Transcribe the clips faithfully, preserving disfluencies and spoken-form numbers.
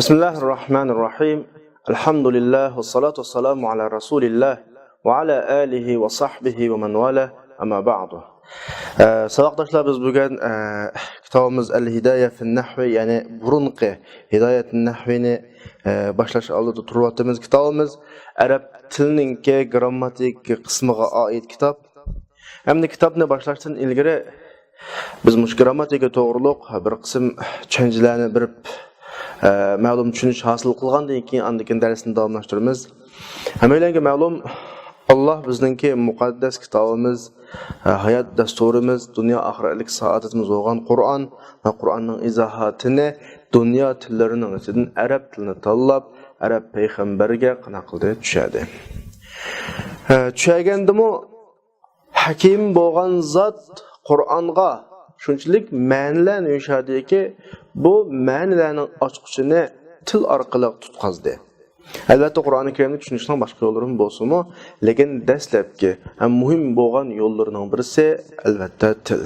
بسم الله الرحمن الرحيم. الحمد لله والصلاة والسلام على رسول الله وعلى آله وصحبه ومن والاه. أما بعد. ئە، ساۋاقداشلار، بىز بۈگۈن، ئە، كىتابىمىز ئەل ھىدايە فىن نەھۋى، يەنى بۇرۇنقى ھىدايەت نەھۋىنى، ئە، باشلاش ئالدىدا تۇرۇۋاتىمىز. كىتابىمىز ئەرەب تىلىنىڭكى گىرامماتىكا قىسمىغا ئائىت كىتاب. ئەمدى كىتابنى باشلاشتىن ئىلگىرى بىز مۇشۇ گىرامماتىكا توغرۇلۇق بىر قىسىم چۈشەنچىلەرنى بېرىپ، ئە، مەلۇم چۈشىنىش ھاسىل قىلغاندىن كېيىن، ئاندىن كېيىن دەرسنى داۋاملاشتۇرىمىز. ھەممەيلەنگە مەلۇم، ئاللا بىزنىڭكى مۇقەددەس كىتابىمىز، ئە، ھايات دەستۇرىمىز، دۇنيا ئاخىرەتلىك سائادىتىمىز بولغان قۇرئان ۋە قۇرئاننىڭ ئىزاھاتىنى دۇنيا تىللىرىنىڭ ئىچىدىن ئەرەب تىلىنى تاللاپ، ئەرەب پەيغەمبەرگە قانداق قىلدى؟ چۈشەردى. ئە، چۈشەرگەندىمۇ ھەكىم بولغان زات قۇرئانغا شۇنچىلىك مەنىلەرنى يوشاردىكى، بۇ مەنىلەرنىڭ ئاچقۇچىنى تىل ئارقىلىق تۇتقازدى. ئەلۋەتتە، قۇرئانى كەرىمنى چۈشىنىشنىڭ باشقا يوللىرىمۇ بولسىمۇ، لېكىن دەسلەپكى ھەم مۇھىم بولغان يوللىرىنىڭ بىرسى، ئەلۋەتتە، تىل.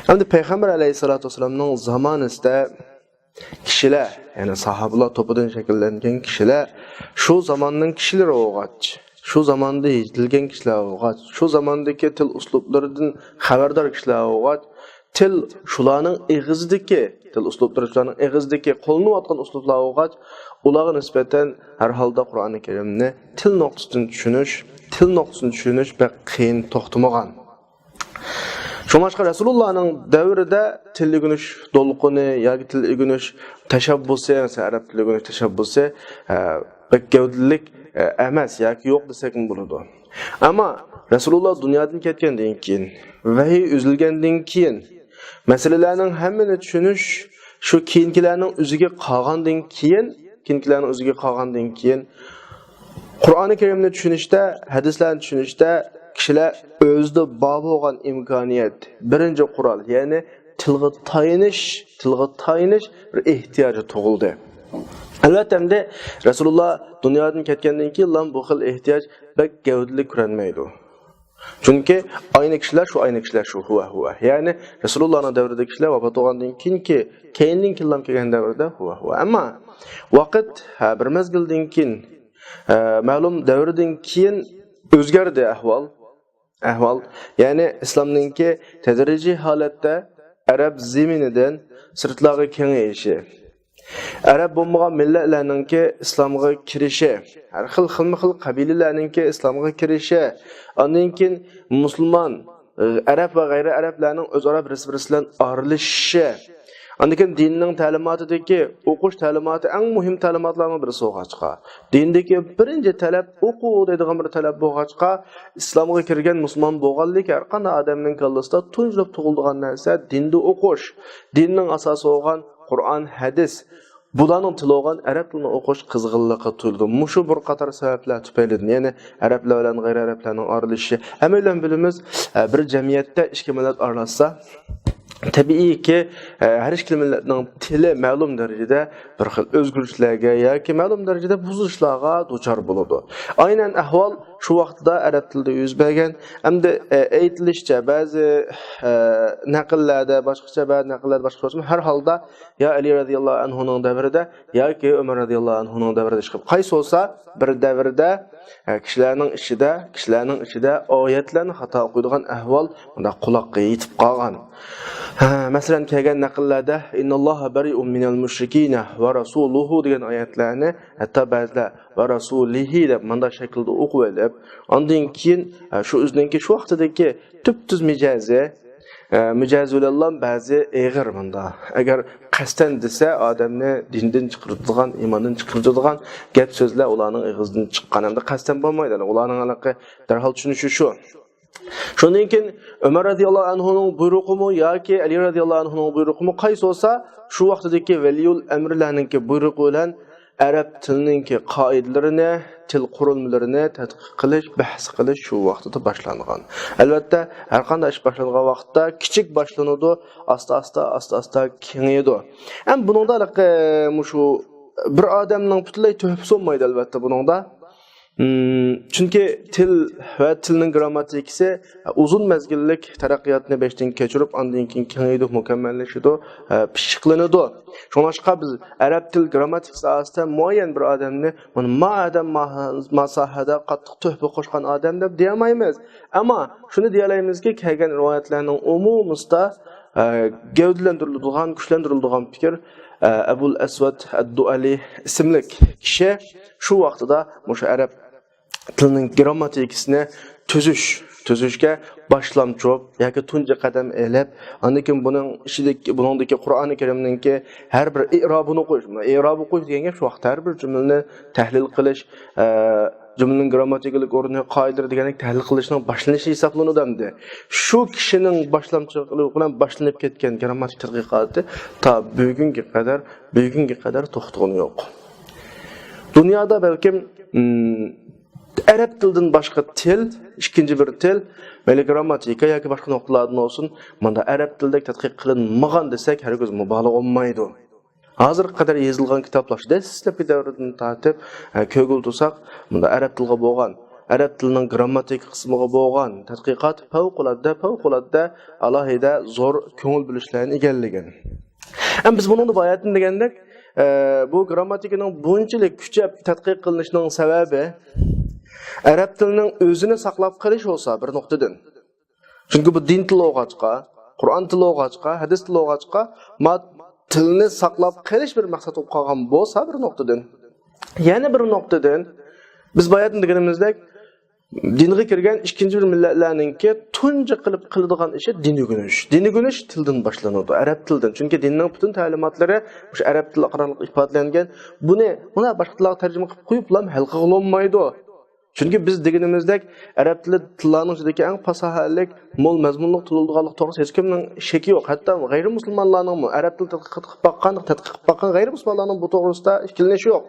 ئەمدى پەيغەمبەر ئەلەيھىسسالاتۇ ۋەسسالامنىڭ زامانىسىدا كىشىلەر، يەنى ساھابىلار توپىدىن شەكىللەنگەن كىشىلەر شۇ زاماننىڭ كىشىلىرى بولغاچ، شۇ زاماندا يېتىلگەن كىشىلەر بولغاچ، شۇ زاماندىكى تىل ئۇسلۇبلىرىدىن خەۋەردار كىشىلەر بولغاچ، تىل شۇلارنىڭ ئېغىزىدىكى، تىل ئۇسلۇبلىرى شۇلارنىڭ ئېغىزىدىكى، قوللىنىۋاتقان ئۇسلۇبلار بولغاچ، ئۇلارغا نىسبەتەن ھەر ھالدا قۇرئانى كەرىمنى تىل نۇقتىسىدىن چۈشىنىش، تىل نۇقتىسىدىن چۈشىنىش بەك قىيىن توختىمىغان. شۇڭلاشقا رەسۇلۇللانىڭ دەۋرىدە تىل ئۆگىنىش دولقۇنى ياكى تىل ئۆگىنىش تەشەببۇسى، مەسىلەن، ئەرەب تىل ئۆگىنىش تەشەببۇسى، ئە، بەك گەۋدىلىك، ئە، ئەمەس ياكى يوق دېسەكمۇ بولىدۇ. ئەمما رەسۇلۇللا دۇنيادىن كەتكەندىن كېيىن، ۋەھىي ئۈزۈلگەندىن كېيىن، مەسىلىلەرنىڭ ھەممىنى چۈشىنىش شۇ كېيىنكىلەرنىڭ ئۆزىگە قالغاندىن كېيىن، كېيىنكىلەرنىڭ ئۆزىگە قالغاندىن كېيىن، قۇرئانى كەرىمنى چۈشىنىشتە، ھەدىسلەرنى چۈشىنىشتە كىشىلەر ئۆزىدە بار بولغان ئىمكانىيەت، بىرىنچى قورال، يەنى تىلغا تايىنىش، تىلغا تايىنىش بىر ئېھتىياجى تۇغۇلدى. ئەلۋەتتە، ئەمدى رەسۇلۇللا دۇنيادىن كەتكەندىن كېيىنلا بۇ خىل ئېھتىياج بەك گەۋدىلىك كۆرۈنمەيدۇ. چۈنكى ئاينى كىشىلەر شۇ، ئاينى كىشىلەر شۇ، ھۇۋا، ھۇۋا. يەنى رەسۇلۇللانىڭ دەۋرىدىكى كىشىلەر ۋاپات بولغاندىن كېيىنكى، كەينىدىن كېيىنلا كەلگەن دەۋردە ھۇۋا، ھۇۋا. ئەمما ۋاقىت، ھە، بىر مەزگىلدىن كېيىن، ھە، مەلۇم دەۋردىن كېيىن ئۆزگەردى ئەھۋال. ئەھۋال، يەنى ئىسلامنىڭكى تەدرىجىي ھالەتتە ئەرەب زېمىنىدىن سىرتلارغا كېڭىيىشى، ئەرەب بولمىغان مىللەتلەرنىڭكى ئىسلامغا كىرىشى، ھەر خىل خىلمۇ خىل قەبىلىلەرنىڭكى ئىسلامغا كىرىشى، ئاندىن كېيىن مۇسۇلمان، ئەرەب ۋە غەيرىي ئەرەبلەرنىڭ ئۆزئارا بىرسى بىرسى بىلەن ئارىلىشىشى، ئاندىن كېيىن دىننىڭ تەلىماتىدىكى ئوقۇش تەلىماتى ئەڭ مۇھىم تەلىماتلارنىڭ بىرسى بولغاچقا، دىندىكى بىرىنچى تەلەپ ئوقۇ دەيدىغان بىر تەلەپ بولغاچقا، ئىسلامغا كىرگەن مۇسۇلمان بولغانلىكى ھەر قانداق ئادەمنىڭ كاللىسىدا تۇنجۇلۇپ تۇغۇلىدىغان نەرسە دىندا ئوقۇش، دىننىڭ ئاساسى بولغان قۇرئان، ھەدىس، بۇلارنىڭ تىلى بولغان ئەرەب تىلىنى ئوقۇش قىزغىنلىقى تۇيۇلىدۇ. مۇشۇ بىر قاتار سەۋەبلەر تۈپەيلىدىن، يەنى ئەرەبلەر بىلەن غەيرىي ئەرەبلەرنىڭ ئارىلىشىشى. ھەممەيلەن بىلىمىز، ئە، بىر جەمئىيەتتە ئىككى مىللەت ئارىلاشسا، تەبىئىيكى، ئە، ھەر ئىككى مىللەتنىڭ تىلى مەلۇم دەرىجىدە بىر خىل ئۆزگىرىشلەرگە ياكى مەلۇم دەرىجىدە بۇزۇلۇشلارغا دۇچار بولىدۇ. ئاينەن ئەھۋال شۇ ۋاقىتتا ئەرەب تىلىدا يۈز بەرگەن. ئەمدى، ئە، ئېيتىلىشىچە، بەزى، ئە، نەقىللەردە باشقىچە، بەزى نەقىللەردە باشقىچە بولسىمۇ، ھەر ھالدا يا ئەلى رەزىياللاھۇ ئەنھۇنىڭ دەۋرىدە ياكى ئۆمەر رەزىياللاھۇ ئەنھۇنىڭ دەۋرىدە چىقىپ، قايسى بولسا بىر دەۋردە، ئە، كىشىلەرنىڭ ئىچىدە، كىشىلەرنىڭ ئىچىدە ئايەتلەرنى خاتا ئوقۇيدىغان ئەھۋال مۇنداق قۇلاققا يېتىپ قالغان. ھە، مەسىلەن، كەلگەن نەقىللەردە، «ئىنناللاھا بەرىئۇم مىنەل مۇشرىكىينە ۋە رەسۇلۇھۇ» دېگەن ئايەتلەرنى ھەتتا بەزىلەر «ۋە رەسۇلىھى» دەپ مۇنداق شەكىلدە ئوقۇۋېلىپ، ئاندىن كېيىن، ئە، شۇ ئۆزىنىڭكى شۇ ۋاقتىدىكى تۈپتۈز مىجەزى، ئە، مىجەزى بىلەنلا بەزى ئېغىر مۇنداق. ئەگەر قەستەن دېسە، ئادەمنى دىندىن چىقىرىدىغان، ئىماندىن چىقىرىدىغان گەپ سۆزلەر ئۇلارنىڭ ئېغىزىدىن چىققان. ئەمدى قەستەن بولمايدۇ. ئۇلارنىڭ ھېلىقى دەرھال چۈشىنىشى شۇ. شۇندىن كېيىن ئۆمەر رەزىياللاھۇ ئەنھۇنىڭ بۇيرۇقىمۇ ياكى ئەلى رەزىياللاھۇ ئەنھۇنىڭ بۇيرۇقىمۇ، قايسى بولسا، شۇ ۋاقتىدىكى ۋەلىيۇل ئەمرلەرنىڭكى بۇيرۇقى بىلەن ئەرەب تىلىنىڭكى قائىدىلىرىنى، تىل قۇرۇلمىلىرىنى تەتقىق قىلىش، بەھس قىلىش شۇ ۋاقتىدا باشلانغان. ئەلۋەتتە، ھەر قانداق ئىش باشلانغان ۋاقىتتا كىچىك باشلىنىدۇ، ئاستا-ئاستا، ئاستا-ئاستا كېڭىيىدۇ. ھەم بۇنىڭدا ھېلىقى مۇشۇ بىر ئادەمنىڭ پۈتۈنلەي تۆھپىسى بولمايدۇ، ئەلۋەتتە، بۇنىڭدا. مم، چۈنكى تىل ۋە تىلنىڭ گىرامماتىكىسى ئۇزۇن مەزگىللىك تەرەققىياتنى بېشىدىن كەچۈرۈپ، ئاندىن كېيىن كېڭىيىدۇ، مۇكەممەللىشىدۇ، ئە، پىششىقلىنىدۇ. شۇڭلاشقا بىز ئەرەب تىل گىرامماتىكىسى ئاساسىدا مۇئەييەن بىر ئادەمنى، مانا، ما ئادەم ما، ما ساھەدە قاتتىق تۆھپە قوشقان ئادەم دەپ دېيەلمەيمىز. ئەمما شۇنى دېيەلەيمىزكى، كەلگەن رىۋايەتلەرنىڭ ئومۇمىسىدا، ئە، گەۋدىلەندۈرۈلىدىغان، كۈچلەندۈرۈلىدىغان پىكىر، ئە، ئەبۇل ئەسۋەد ئەددۇئەلى ئىسىملىك كىشى شۇ ۋاقتىدا مۇشۇ ئەرەب تىلنىڭ گىرامماتىكىسىنى تۈزۈش، تۈزۈشكە باشلامچى ياكى تۇنجى قەدەم ئېلىپ، ئاندىن كېيىن بۇنىڭ ئىچىدىكى، بۇنىڭدىكى قۇرئانى كەرىمنىڭكى ھەر بىر ئېرابىنى قويۇش، ئېرابى قويۇش دېگەن گەپ شۇ ۋاقىت ھەر بىر جۈملىنى تەھلىل قىلىش، ئە، جۈملىنىڭ گىرامماتىكىلىق ئورنى، قائىدىلىرى دېگەندەك تەھلىل قىلىشنىڭ باشلىنىشى ھېسابلىنىدۇ ئەمدى. شۇ كىشىنىڭ باشلامچىلىقى بىلەن باشلىنىپ كەتكەن گىرامماتىك تەتقىقاتى تا بۈگۈنگە قەدەر، بۈگۈنگە قەدەر توختىغىنى يوق. دۇنيادا بەلكىم، ئىم، ئەرەب تىلىدىن باشقا تىل، ئىككىنچى بىر تىل، مەيلى گىرامماتىكا ياكى باشقا نۇقتىلاردىن بولسۇن، ماندا ئەرەب تىلىدەك تەتقىق قىلىنمىغان دېسەك، ھەرگىز مۇبالىغە بولمايدۇ. ھازىرغا قەدەر يېزىلغان كىتابلار، دەسلەپكى دەۋردىن تارتىپ، ئە، كۆرگىلى تۇرساق، مۇندا ئەرەب تىلىغا بولغان، ئەرەب تىلىنىڭ گىرامماتىكا قىسمىغا بولغان تەتقىقات پەۋقۇلئاددە، پەۋقۇلئاددە ئالاھىدە زور كۆڭۈل بۆلۈشلەرنى ئىگىلىگەن. ئەمما بىز بۇنىڭدا باياتىن دېگەندەك، ئە، بۇ گىرامماتىكىنىڭ بۇنچىلىك كۈچەپ تەتقىق قىلىنىشىنىڭ سەۋەبى، ئەرەب تىلىنىڭ ئۆزىنى ساقلاپ قېلىش بولسا بىر نۇقتىدىن. چۈنكى بۇ دىن تىلى بولغاچقا، قۇرئان تىلى بولغاچقا، ھەدىس تىلى بولغاچقا، ما تىلنى ساقلاپ قېلىش بىر مەقسەت بولۇپ قالغان بولسا بىر نۇقتىدىن. يەنە بىر نۇقتىدىن، بىز باياتىن دېگىنىمىزدەك، دىنغا كىرگەن ئىككىنچى بىر مىللەتلەرنىڭكى تۇنجى قىلىپ قىلىدىغان ئىشى دىن ئۆگىنىش. دىن ئۆگىنىش تىلدىن باشلىنىدۇ، ئەرەب تىلىدىن. چۈنكى دىننىڭ پۈتۈن تەلىماتلىرى مۇشۇ ئەرەب تىلى ئارقىلىق ئىپادىلەنگەن. بۇنى، بۇنى باشقا تىللارغا تەرجىمە قىلىپ قويۇپلا ھەل قىلغىلى بولمايدۇ. چۈنكى بىز دېگىنىمىزدەك، ئەرەب تىلى تىللارنىڭ ئىچىدىكى ئەڭ پاساھەتلىك، مول مەزمۇنلۇق تىل بولىدىغانلىقى توغرىسىدا ھېچكىمنىڭ شېكى يوق. ھەتتا غەيرىي مۇسۇلمانلارنىڭمۇ ئەرەب تىلى تەتقىق قىلىپ باققان، تەتقىق قىلىپ باققان غەيرىي مۇسۇلمانلارنىڭ بۇ توغرىسىدا ئىككىلىنىشى يوق.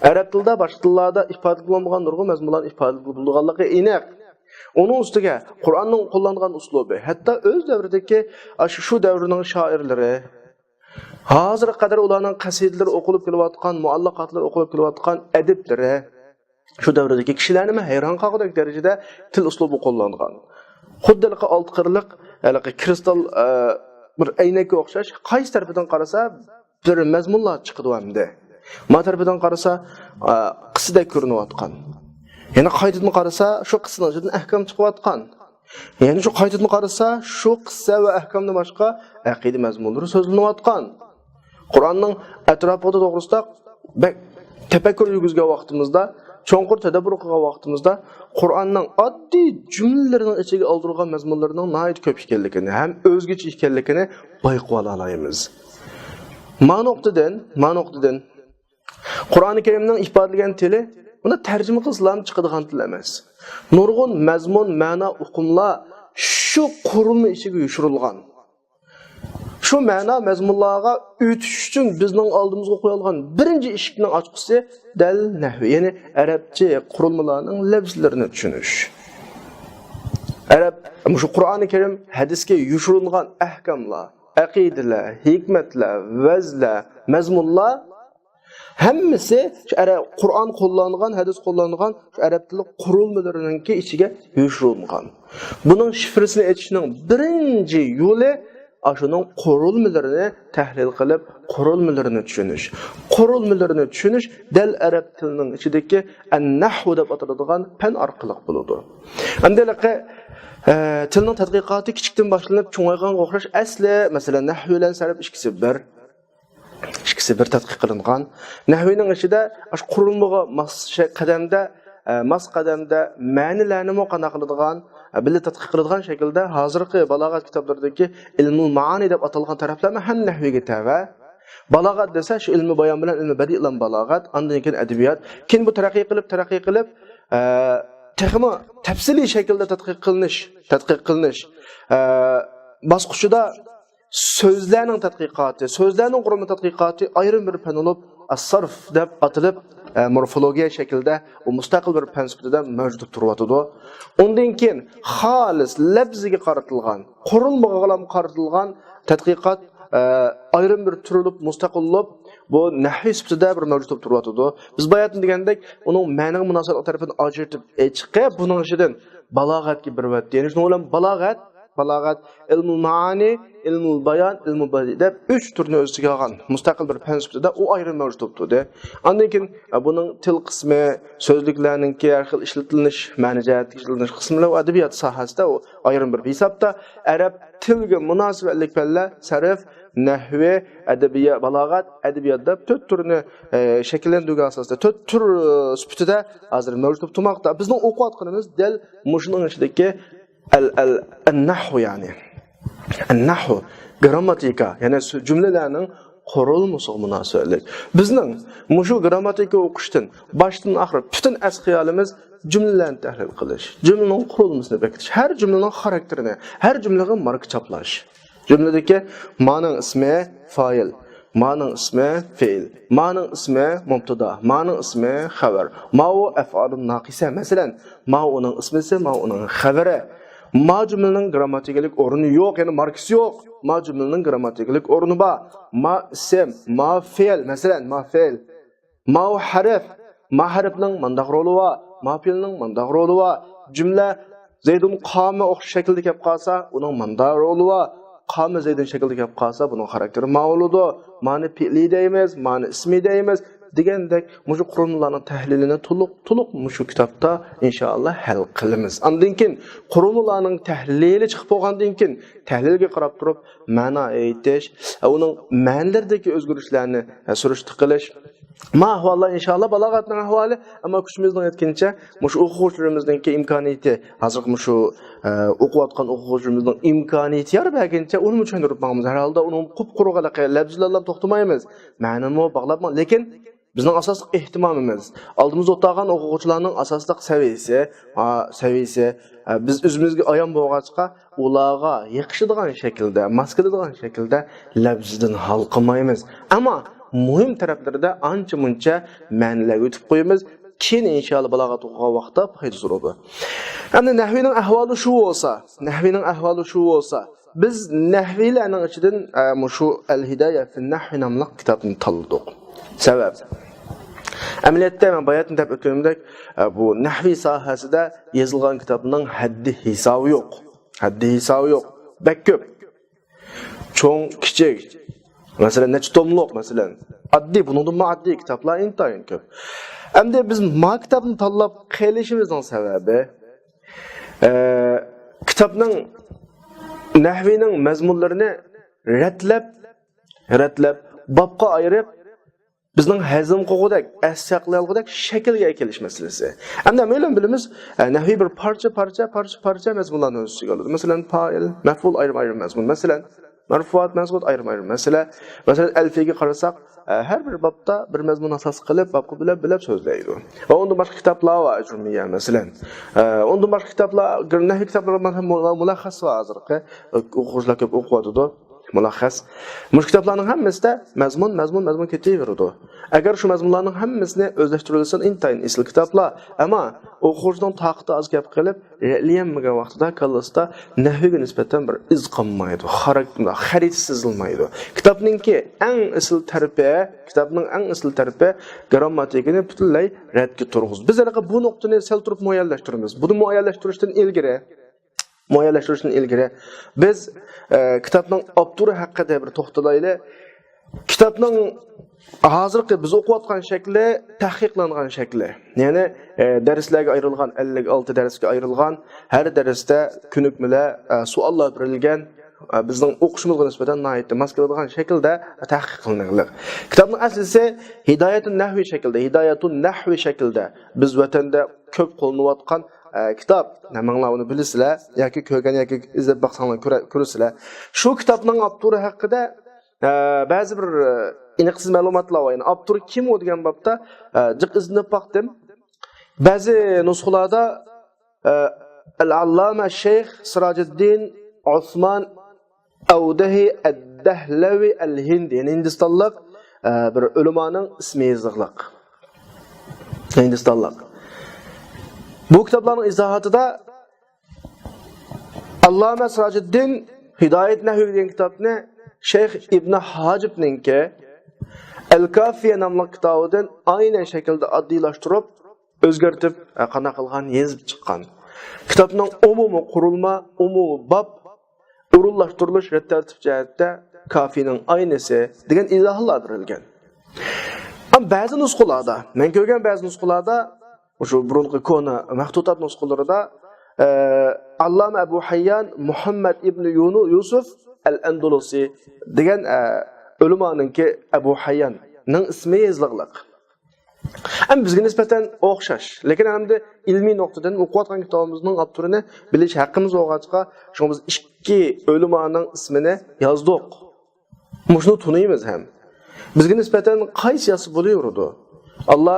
ئەرەب تىلىدا باشقا تىللاردا ئىپادە بولمىغان نۇرغۇن مەزمۇنلارنى ئىپادە بولىدىغانلىقى ئېنىق. ئۇنىڭ ئۈستىگە قۇرئاننىڭ قوللانغان ئۇسلۇبى، ھەتتا ئۆز دەۋرىدىكى، ئاشۇ، شۇ دەۋرنىڭ شائىرلىرى، ھازىرغا قەدەر ئۇلارنىڭ قەسىدىلىرى ئوقۇلۇپ كېلىۋاتقان، مۇئەللەقاتلىرى ئوقۇلۇپ كېلىۋاتقان ئەدىبلىرى، شۇ دەۋردىكى كىشىلەرنىمۇ ھەيران قالغۇدەك دەرىجىدە تىل ئۇسلۇبى قوللانغان. خۇددى ھېلىقى ئالتە قىرلىق، ھېلىقى كرىستال، ئە، بىر ئەينەككە ئوخشاش، قايسى تەرىپىدىن قارىسا، بىر مەزمۇنلار چىقىدۇ ئەمدى. ما تەرىپىدىن قارىسا، ئە، قىسسىدەك كۆرۈنۈۋاتقان. يەنە قايتىدىن قارىسا، شۇ قىسسىنىڭ ئىچىدىن ئەھكام چىقىۋاتقان. يەنە شۇ قايتىدىن قارىسا، شۇ قىسسە ۋە ئەھكامدىن باشقا ئەقىدە مەزمۇنلىرى سۆزلىنىۋاتقان. قۇرئاننىڭ ئەتراپىدا توغرىسىدا بەك تەپەككۇر يۈرگۈزگەن ۋاقتىمىزدا، چوڭقۇر تەدەببۇر قىلغان ۋاقتىمىزدا، قۇرئاننىڭ ئاددىي جۈملىلىرىنىڭ ئىچىگە ئالدۇرغان مەزمۇنلىرىنىڭ ناھايىتى كۆپ ئىكەنلىكىنى ھەم ئۆزگىچە ئىكەنلىكىنى بايقىۋالالايمىز. ما نۇقتىدىن، ما نۇقتىدىن، قۇرئانى كەرىمنىڭ ئىپادىلىگەن تىلى، بۇنى تەرجىمە قىلسىلام چىقىدىغان تىل ئەمەس. نۇرغۇن مەزمۇن، مەنا، ئۇقۇملار شۇ قۇرۇلما ئىچىگە يوشۇرۇلغان. شۇ مەنا مەزمۇنلارغا ئۆتۈش ئۈچۈن بىزنىڭ ئالدىمىزغا قويۇلغان بىرىنچى ئىشىكنىڭ ئاچقۇسى دەل نەھۋى، يەنى ئەرەبچە قۇرۇلمىلارنىڭ لەپزىلىرىنى چۈشىنىش. ئەرەب، مۇشۇ قۇرئانى كەرىم، ھەدىسكە يوشۇرۇنغان ئەھكاملار، ئەقىدىلەر، ھېكمەتلەر، ۋەزلەر، مەزمۇنلار ھەممىسى شۇ ئەرەب، قۇرئان قوللانغان، ھەدىس قوللانغان شۇ ئەرەب تىلى قۇرۇلمىلىرىنىڭكى ئىچىگە يوشۇرۇنغان. بۇنىڭ شىفرىسىنى ئېچىشنىڭ بىرىنچى يولى ئاشۇنىڭ قۇرۇلمىلىرىنى تەھلىل قىلىپ، قۇرۇلمىلىرىنى چۈشىنىش. قۇرۇلمىلىرىنى چۈشىنىش دەل ئەرەب تىلىنىڭ ئىچىدىكى ئەن-نەھۋ دەپ ئاتىلىدىغان پەن ئارقىلىق بولىدۇ. ئەمدى ھېلىقى، ئە، تىلنىڭ تەتقىقاتى كىچىكتىن باشلىنىپ چوڭايغانغا ئوخشاش ئەسلى، مەسىلەن، نەھۋ بىلەن سەرپ ئىككىسى بىر. ئىككىسى بىر تەتقىق قىلىنغان. نەھۋىنىڭ ئىچىدە ئاشۇ قۇرۇلمىغا ماس شە-، قەدەمدە، ئە، ماس قەدەمدە مەنىلەرنىمۇ قانداق قىلىدىغان، ئە، بىللە تەتقىق قىلىدىغان شەكىلدە ھازىرقى بالاغەت كىتابلىرىدىكى ئىلمۇل مائانى دەپ ئاتالغان تەرەپلەرمۇ ھەم نەھۋىگە تەۋە. بالاغەت دېسە شۇ ئىلمى بايان بىلەن ئىلمى بەدىئلام بالاغەت، ئاندىن كېيىن ئەدەبىيات. كېيىن بۇ تەرەققىي قىلىپ، تەرەققىي قىلىپ، ئە، تېخىمۇ تەپسىلىي شەكىلدە تەتقىق قىلىنىش، تەتقىق قىلىنىش، ئە، باسقۇچىدا سۆزلەرنىڭ تەتقىقاتى، سۆزلەرنىڭ قۇرۇلما تەتقىقاتى ئايرىم بىر پەن بولۇپ، ئەس-سەرف دەپ ئاتىلىپ، ئە، مورفولوگىيە شەكلىدە ئۇ مۇستەقىل بىر پەن سۈپىتىدە مەۋجۇت بولۇپ تۇرۇۋاتىدۇ. ئۇندىن كېيىن خالىس لەپزىگە قارىتىلغان، قۇرۇلمىغىلام قارىتىلغان تەتقىقات، ئە، ئايرىم بىر تۈر بولۇپ، مۇستەقىل بولۇپ، بۇ نەھۋىي سۈپىتىدە بىر مەۋجۇت بولۇپ تۇرۇۋاتىدۇ. بىز باياتىن دېگەندەك، ئۇنىڭ مەنىغە مۇناسىۋەتلىك تەرىپىنى ئاجرىتىپ ئېيتىشقا، بۇنىڭ ئىچىدىن بالاغەتكە بېرىۋەتتى. يەنى شۇنىڭ بىلەن بالاغەت، بالاغەت، ئىلمۇل مائانى، ئىلمۇل بايان، ئىلمۇل بەدىئ دەپ ئۈچ تۈرنى ئۆز ئىچىگە ئالغان مۇستەقىل بىر پەن سۈپىتىدە ئۇ ئايرىم مەۋجۇت بولۇپ تۇردى. ئاندىن كېيىن، ئە، بۇنىڭ تىل قىسمى، سۆزلۈكلەرنىڭكى ھەر خىل ئىشلىتىلىش، مەنىجەھەتتىكى ئىشلىتىلىش قىسمى بىلەن ئەدەبىيات ساھەسىدە ئۇ ئايرىم بىر ھېسابتا ئەرەب تىلگە مۇناسىۋەتلىك پەنلەر، سەرف، نەھۋى، ئەدەبىيات، بالاغەت، ئەدەبىيات دەپ تۆت تۈرنى، ئە، شەكىللەندۈرگەن ئاساستا، تۆت تۈر، ئە، سۈپىتىدە ھازىر مەۋجۇت بولۇپ تۇرماقتا. بىزنىڭ ئوقۇۋاتقىنىمىز دەل مۇشۇنىڭ ئىچىدىكى ئەل، ئەل، ئەننەھۋ، يەنى ئەننەھۋ، گرامماتىكا، يەنى سۆ-، جۈملىلەرنىڭ قۇرۇلمىسىغا مۇناسىۋەتلىك. بىزنىڭ مۇشۇ گرامماتىكا ئوقۇشتىن باشتىن ئاخىر پۈتۈن ئەس خىيالىمىز جۈملىلەرنى تەھلىل قىلىش، جۈملىنىڭ قۇرۇلمىسىنى بېكىتىش، ھەر جۈملىنىڭ خاراكتېرىنى، ھەر جۈملىگە ماركا چاپلاش. جۈملىدىكى مانىڭ ئىسمى فائىل، مانىڭ ئىسمى فېئىل، مانىڭ ئىسمى مۇبتىدا، مانىڭ ئىسمى خەۋەر. ماۋۇ ئەفئالۇن ناقىسە. مەسىلەن، ماۋۇ ئۇنىڭ ئىسمىسى، ماۋۇ ئۇنىڭ خەۋىرى. ما جۈملىنىڭ گرامماتىكىلىق ئورنى يوق، يەنى ماركىسى يوق. ما جۈملىنىڭ گرامماتىكىلىق ئورنى بار. ما ئىسىم، ما فېئىل، مەسىلەن، ما فېئىل. ماۋۇ ھەرپ، ما ھەرپنىڭ مانداق رولى بار، ما پېئىلنىڭ مانداق رولى بار. جۈملە زەيدۇن قامە ئوخشاش شەكىلدە كەپ قالسا، ئۇنىڭ مانداق رولى بار. قامە زەيدۇن شەكلىدە كەپ قالسا، بۇنىڭ خاراكتېرى ما بولىدۇ. مانى پېئلى دەيمىز، مانى ئىسمى دەيمىز دېگەندەك، مۇشۇ قۇرۇلمىلارنىڭ تەھلىلىنى تولۇق، تولۇق مۇشۇ كىتابتا ئىنشائاللا ھەل قىلىمىز. ئاندىن كېيىن قۇرۇلمىلارنىڭ تەھلىلى چىقىپ بولغاندىن كېيىن، تەھلىلگە قاراپ تۇرۇپ مەنا ئېيتىش، ئۇنىڭ مەنىلىرىدىكى ئۆزگىرىشلەرنى سۈرۈشتە قىلىش، ما ئەھۋاللار ئىنشائاللا بالاغەتنىڭ ئەھۋالى، ئەمما كۈچىمىزنىڭ يەتكىنىچە مۇشۇ ئوقۇغۇچىلىرىمىزنىڭكى ئىمكانىيىتى، ھازىرقى مۇشۇ، ئە، ئوقۇۋاتقان ئوقۇغۇچىلىرىمىزنىڭ ئىمكانىيىتى يار بەرگىنىچە ئۇنىمۇ چۈشەندۈرۈپ ماڭىمىز. ھەر ھالدا ئۇنىڭ قۇپقۇرۇق ھېلىقى لەپزىلەرلا توختىمايمىز. مەنىمۇ باغلاپ ماڭ-، لېكىن بىزنىڭ ئاساسلىق ئېھتىمامىمىز، ئالدىمىزدا ئولتۇرغان ئوقۇغۇچىلارنىڭ ئاساسلىق سەۋىيىسى، ھا، سەۋىيىسى، ئە، بىز ئۆزىمىزگە ئايان بولغاچقا، ئۇلارغا يېقىشىدىغان شەكىلدە، ماس كېلىدىغان شەكىلدە لەپزىدىن ھالقىمايمىز. ئەمما مۇھىم تەرەپلىرىدە ئانچە-مۇنچە مەنىلەرگە ئۆتۈپ قويىمىز. كېيىن ئىنشائاللا بالاغەت ئوقۇغان ۋاقىتتا پايدىسى بولىدۇ. ئەمدى نەھۋىنىڭ ئەھۋالى شۇ بولسا، نەھۋىنىڭ ئەھۋالى شۇ بولسا، بىز نەھۋىيلەرنىڭ ئىچىدىن، ئە، مۇشۇ ئەل-ھىدايە فىن نەھۋى ناملىق كىتابنى تاللىدۇق. سەۋەب، ئەمەلىيەتتە مەن باياتىن دەپ ئۆتكىنىمدەك، ئە، بۇ نەھۋىي ساھەسىدە يېزىلغان كىتابنىڭ ھەددى ھېسابى يوق. ھەددى ھېسابى يوق. بەك كۆپ. چوڭ، كىچىك. مەسىلەن، نەچچە توملۇق، مەسىلەن. ئاددىي، بۇنىڭدىنمۇ ئاددىي كىتابلار ئىنتايىن كۆپ. ئەمدى بىز ما كىتابنى تاللاپ قېلىشىمىزنىڭ سەۋەبى، ئە، كىتابنىڭ نەھۋىنىڭ مەزمۇنلىرىنى رەتلەپ، رەتلەپ، بابقا ئايرىپ، بىزنىڭ ھەزىم قىلغۇدەك، ئەس ساقلىيالىغۇدەك شەكىلگە ئەكېلىش مەسىلىسى. ئەمدى ھەممەيلەن بىلىمىز، ئە، نەھۋىي بىر پارچە، پارچە، پارچە، پارچە مەزمۇنلارنى ئۆز ئىچىگە ئالىدۇ. مەسىلەن، پائىل، مەفئۇل ئايرىم-ئايرىم مەزمۇن. مەسىلەن، مەرفۇئات، مەنسۇبات ئايرىم-ئايرىم مەسىلە. مەسىلەن، ئەلفىيەگە قارىساق، ئە، ھەر بىر بابتا بىر مەزمۇن ئاساس قىلىپ، بابقا بۆلەپ، بۆلەپ سۆزلەيدۇ. ۋە ئۇندىن باشقا كىتابلار بار، ئەجرۇمىيە، مەسىلەن. ئە، ئۇندىن باشقا كىتابلار، نەھۋىي كىتابلار، مۇلەخخەس بار ھازىرقى، ئوقۇغۇچىلار كۆپ ئوقۇۋاتىدۇ. مۇلەخخەس. مۇشۇ كىتابلارنىڭ ھەممىسىدە مەزمۇن، مەزمۇن، مەزمۇن كېتىۋېرىدۇ. ئەگەر شۇ مەزمۇنلارنىڭ ھەممىسىنى ئۆزلەشتۈرۈۋالسا، ئىنتايىن ئېسىل كىتابلار. ئەمما ئوقۇغۇچىنىڭ تاقىتى ئاز كەپ قېلىپ، رەتلىيەلمىگەن ۋاقتىدا كاللىسىدا نەھۋىگە نىسبەتەن بىر ئىز قالمايدۇ. خاراكتېر، خەرىتە سىزىلمايدۇ. كىتابنىڭكى ئەڭ ئېسىل تەرىپى، كىتابنىڭ ئەڭ ئېسىل تەرىپى گرامماتىكىنى پۈتۈنلەي رەتكە تۇرغۇزۇش. بىز ھېلىقى بۇ نۇقتىنى سەل تۇرۇپ مۇئەييەنلەشتۈرىمىز. بۇنى مۇئەييەنلەشتۈرۈشتىن ئىلگىرى، مۇئەييەنلەشتۈرۈشتىن ئىلگىرى بىز، ئە، كىتابنىڭ ئاپتورى ھەققىدە بىر توختىلايلى. كىتابنىڭ ھازىرقى بىز ئوقۇۋاتقان شەكلى تەھقىقلانغان شەكلى. يەنى، ئە، دەرسلەرگە ئايرىلغان، ئەللىك ئالتە دەرسكە ئايرىلغان، ھەر دەرستە كۆنۈكمىلەر، ئە، سوئاللار بېرىلگەن، ئە، بىزنىڭ ئوقۇشىمىزغا نىسبەتەن ناھايىتى ماس كېلىدىغان شەكىلدە تەھقىق قىلىنغان. كىتابنىڭ ئەسلىسى ھىدايەتۇن نەھۋى شەكلىدە، ھىدايەتۇن نەھۋى شەكلىدە بىز ۋەتەندە كۆپ قوللىنىۋاتقان، ئە، كىتاب. ھەممىڭلار ئۇنى بىلىسىلەر ياكى كۆرگەن ياكى ئىزدەپ باقساڭلار كۆرە-، كۆرىسىلەر. شۇ كىتابنىڭ ئاپتورى ھەققىدە، ئە، بەزى بىر، ئە، ئېنىقسىز مەلۇماتلار بار. يەنى ئاپتور كىم ئۇ دېگەن بابتا، ئە، جىق ئىزدىنىپ باقتىم. بەزى نۇسخىلاردا، ئە، ئەل-ئاللامە شەيخ سىراجىددىن ئوسمان ئەۋدەھى ئەددەھلەۋى ئەل-ھىندى، يەنى ھىندىستانلىق، ئە، بىر ئۆلىمانىڭ ئىسمى يېزىقلىق. ھىندىستانلىق. بۇ كىتابلارنىڭ ئىزاھاتىدا ئاللامە سىراجىددىن ھىدايەت نەھۋى دېگەن كىتابنى شەيخ ئىبنى ھاجىبنىڭكى، ئەل-كافىيە ناملىق كىتابىدىن ئاينەن شەكىلدە ئاددىيلاشتۇرۇپ، ئۆزگەرتىپ، ئە، قانداق قىلغان، يېزىپ چىققان. كىتابنىڭ ئومۇمىي قۇرۇلما، ئومۇمىي باب، ئورۇنلاشتۇرۇلۇش، رەت تەرتىپ جەھەتتە كافىنىڭ ئاينىسى دېگەن ئىزاھلار بېرىلگەن. ئەمما بەزى نۇسخىلاردا، مەن كۆرگەن بەزى نۇسخىلاردا، مۇشۇ بۇرۇنقى كونا مەختۇتات نۇسخىلىرىدا، ئە، ئاللامە ئەبۇ ھەييان مۇھەممەد ئىبنى يۇنۇ-، يۇسۇف ئەل-ئەندۇلۇسى دېگەن، ئە، ئۆلىمانىڭكى، ئەبۇ ھەيياننىڭ ئىسمى يېزىلغلىق. ئەمما بىزگە نىسبەتەن ئوخشاش، لېكىن ئەمدى ئىلمىي نۇقتىدىن ئوقۇۋاتقان كىتابىمىزنىڭ ئاپتورىنى بىلىش ھەققىمىز بولغاچقا، شۇڭا بىز ئىككى ئۆلىمانىڭ ئىسمىنى يازدۇق. مۇشۇنى تونۇيمىز ھەم. بىزگە نىسبەتەن قايسى يازسا بولۇۋېرىدۇ. ئاللا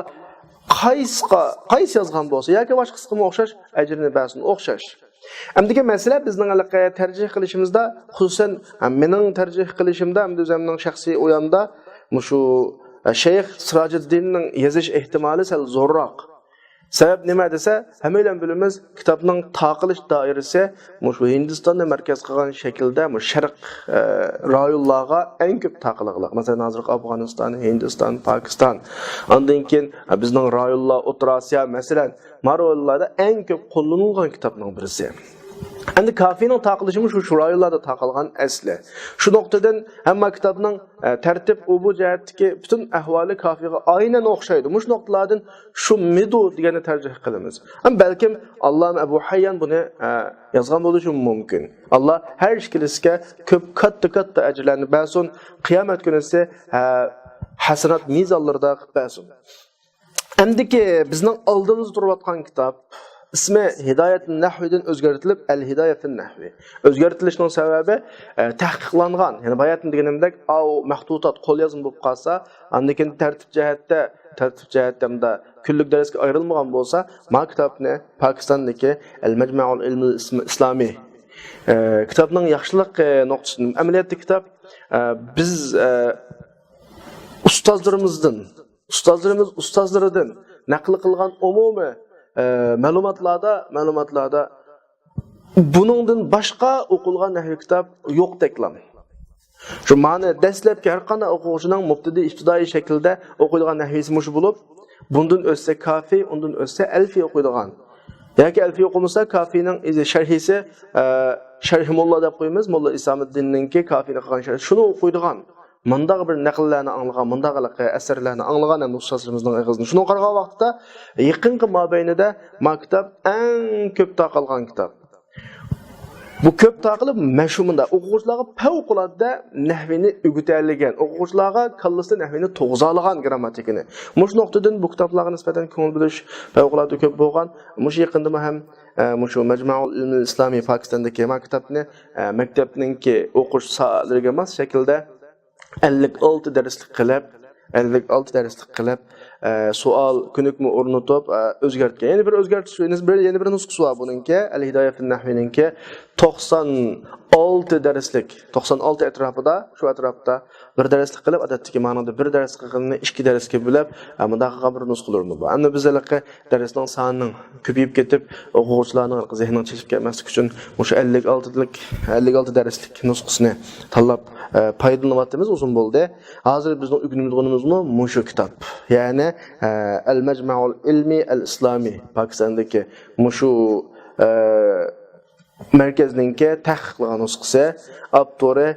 قايسىغا، قايسى يازغان بولسا ياكى باشقىسىغىمۇ ئوخشاش، ئەجرىنى بەرسۇن، ئوخشاش. ئەمدىكى مەسىلە بىزنىڭ ھېلىقى تەرجىھ قىلىشىمىزدا، خۇسۇسەن، ھە، مېنىڭ تەرجىھ قىلىشىمدا، ئەمدى ئۆزۈمنىڭ شەخسىي ئويامدا مۇشۇ، ھە، شەيخ سىراجىددىننىڭ يېزىش ئېھتىمالى سەل زورراق. سەۋەب نېمە دېسە، ھەممەيلەن بىلىمىز، كىتابنىڭ تارقىلىش دائىرىسى مۇشۇ ھىندىستاننى مەركەز قىلغان شەكىلدە مۇشۇ شەرق، ئە، رايونلارغا ئەڭ كۆپ تارقىلغانلىق. مەسىلەن، ھازىرقى ئافغانىستان، ھىندىستان، پاكىستان. ئاندىن كېيىن، ئە، بىزنىڭ رايونلار، ئوتتۇرا ئاسىيا، مەسىلەن، ما رايونلاردا ئەڭ كۆپ قوللىنىلغان كىتابنىڭ بىرسى. ئەمدى كافىنىڭ تارقىلىشىمۇ شۇ، شۇ رايونلاردا تارقالغان ئەسلى. شۇ نۇقتىدىن ھەممە كىتابنىڭ، ئە، تەرتىپ، ئۇ بۇ جەھەتتىكى پۈتۈن ئەھۋالى كافىغا ئاينەن ئوخشايدۇ. مۇشۇ نۇقتىلاردىن شۇ مىدۇ دېگەننى تەرجىھ قىلىمىز. ئەمما بەلكىم ئاللامە ئەبۇ ھەييان بۇنى، ئە، يازغان بولۇشى مۇمكىن. ئاللا ھەر ئىككىلىسىگە كۆپ كاتتا-كاتتا ئەجىرلەرنى بەرسۇن. قىيامەت كۈنىسى، ھە، ھەسەنات مىزانلىرىدا قىلىپ بەرسۇن. ئەمدىكى بىزنىڭ ئالدىمىزدا تۇرۇۋاتقان كىتاب ئىسمى ھىدايەت نەھۋىدىن ئۆزگەرتىلىپ، ئەل ھىدايە فىن نەھۋى. ئۆزگەرتىلىشنىڭ سەۋەبى، ئە، تەھقىقلانغان، يەنى باياتىن دېگىنىمدەك، ئاۋۇ مەختۇتات قوليازما بولۇپ قالسا، ئاندىن كېيىن تەرتىپ جەھەتتە، تەرتىپ جەھەتتە مۇندا كۈنلۈك دەرسكە ئايرىلمىغان بولسا، ما كىتابنى پاكىستاندىكى ئەل مەجمەئۇل ئىلمىل ئىسم-، ئىسلامى، ئە، كىتابنىڭ ياخشىلىق، ئە، نۇقتىسىدىن، ئەمەلىيەتتە كىتاب، ئە، بىز، ئە، ئۇستازلىرىمىزدىن، ئۇستازلىرىمىز ئۇستازلىرىدىن نەقىل قىلغان ئومۇمىي، ئە، مەلۇماتلاردا، مەلۇماتلاردا بۇنىڭدىن باشقا ئوقۇلغان نەھۋىي كىتاب يوقتەكلا. شۇ مانا دەسلەپكى ھەر قانداق ئوقۇغۇچىنىڭ مۇبتەدىئىي، ئىپتىدائىي شەكىلدە ئوقۇيدىغان نەھۋىيسى مۇشۇ بولۇپ، بۇندىن ئۆتسە كافىي، ئۇندىن ئۆتسە ئەلفىي ئوقۇيدىغان. ياكى ئەلفىي ئوقۇمىسا، كافىينىڭ ئىزى شەرھىسى، ئە، شەرھى موللا دەپ قويىمىز، موللا ئىسامىددىننىڭكى كافىينى قىلغان شەرھى. شۇنى ئوقۇيدىغان. مۇنداق بىر نەقىللەرنى ئاڭلىغان، مۇنداق ھېلىقى ئەسەرلەرنى ئاڭلىغان ھەم ئۇستازلىرىمىزنىڭ ئېغىزىدىن. شۇنىڭغا قارىغان ۋاقىتتا، يېقىنقى مابەينىدە ما كىتاب ئەڭ كۆپ تارقالغان كىتاب. بۇ كۆپ تارقىلىپ، مەشۇ مۇنداق ئوقۇغۇچىلارغا پەۋقۇلئاددە نەھۋىنى ئۆگىتەلىگەن، ئوقۇغۇچىلارغا كاللىسىدا نەھۋىنى تۇغۇزالىغان گىرامماتىكىنى. مۇشۇ نۇقتىدىن بۇ كىتابلارغا نىسبەتەن كۆڭۈل بۆلۈش پەۋقۇلئاددە كۆپ بولغان. مۇشۇ يېقىندىمۇ ھەم، ئە، مۇشۇ مەجمەئۇل ئىلمىل ئىسلامىي پاكىستاندىكى ما كىتابنى، ئە، مەكتەپنىڭكى ئوقۇش سائەتلىرىگە ماس شەكىلدە ئەللىك ئالتە دەرسلىك قىلىپ، ئەللىك ئالتە دەرسلىك قىلىپ، ئە، سوئال كۆنۈكمە ئورنىتىپ، ئە، ئۆزگەرتكەن. يەنە بىر ئۆزگەرتىش، يەنە بىر، يەنە بىر نۇسخىسى بار بۇنىڭكى، ئەل ھىدايە فىن نەھۋىنىڭكى توقسان ئالتە دەرسلىك، توقسان ئالتە ئەتراپىدا، شۇ ئەتراپتا بىر دەرسلىك قىلىپ، ئادەتتىكى مانىڭدا بىر دەرس قىلغىنىنى ئىككى دەرسكە بۆلۈپ، ئە، مۇنداق قىلغان بىر نۇسخىلىرىمۇ بار. ئەمدى بىز ھېلىقى دەرسنىڭ سانىنىڭ كۆپىيىپ كېتىپ، ئوقۇغۇچىلارنىڭ ھېلىقى زېھنىنىڭ چېچىلىپ كەتمەسلىكى ئۈچۈن مۇشۇ ئەللىك ئالتىلىك، ئەللىك ئالتە دەرسلىك نۇسخىسىنى تاللاپ، ئە، پايدىلىنىۋاتىمىز، ئۇزۇن بولدى. ھازىر بىزنىڭ ئۆگىنىۋاتقىنىمىزمۇ مۇشۇ كىتاب. يەنى، ئە، ئەل مەجمەئۇل ئىلمىي ئەل ئىسلامىي پاكىستاندىكى مۇشۇ، ئە، مەركەزنىڭكى تەھقىقلىغان نۇسخىسى، ئاپتورى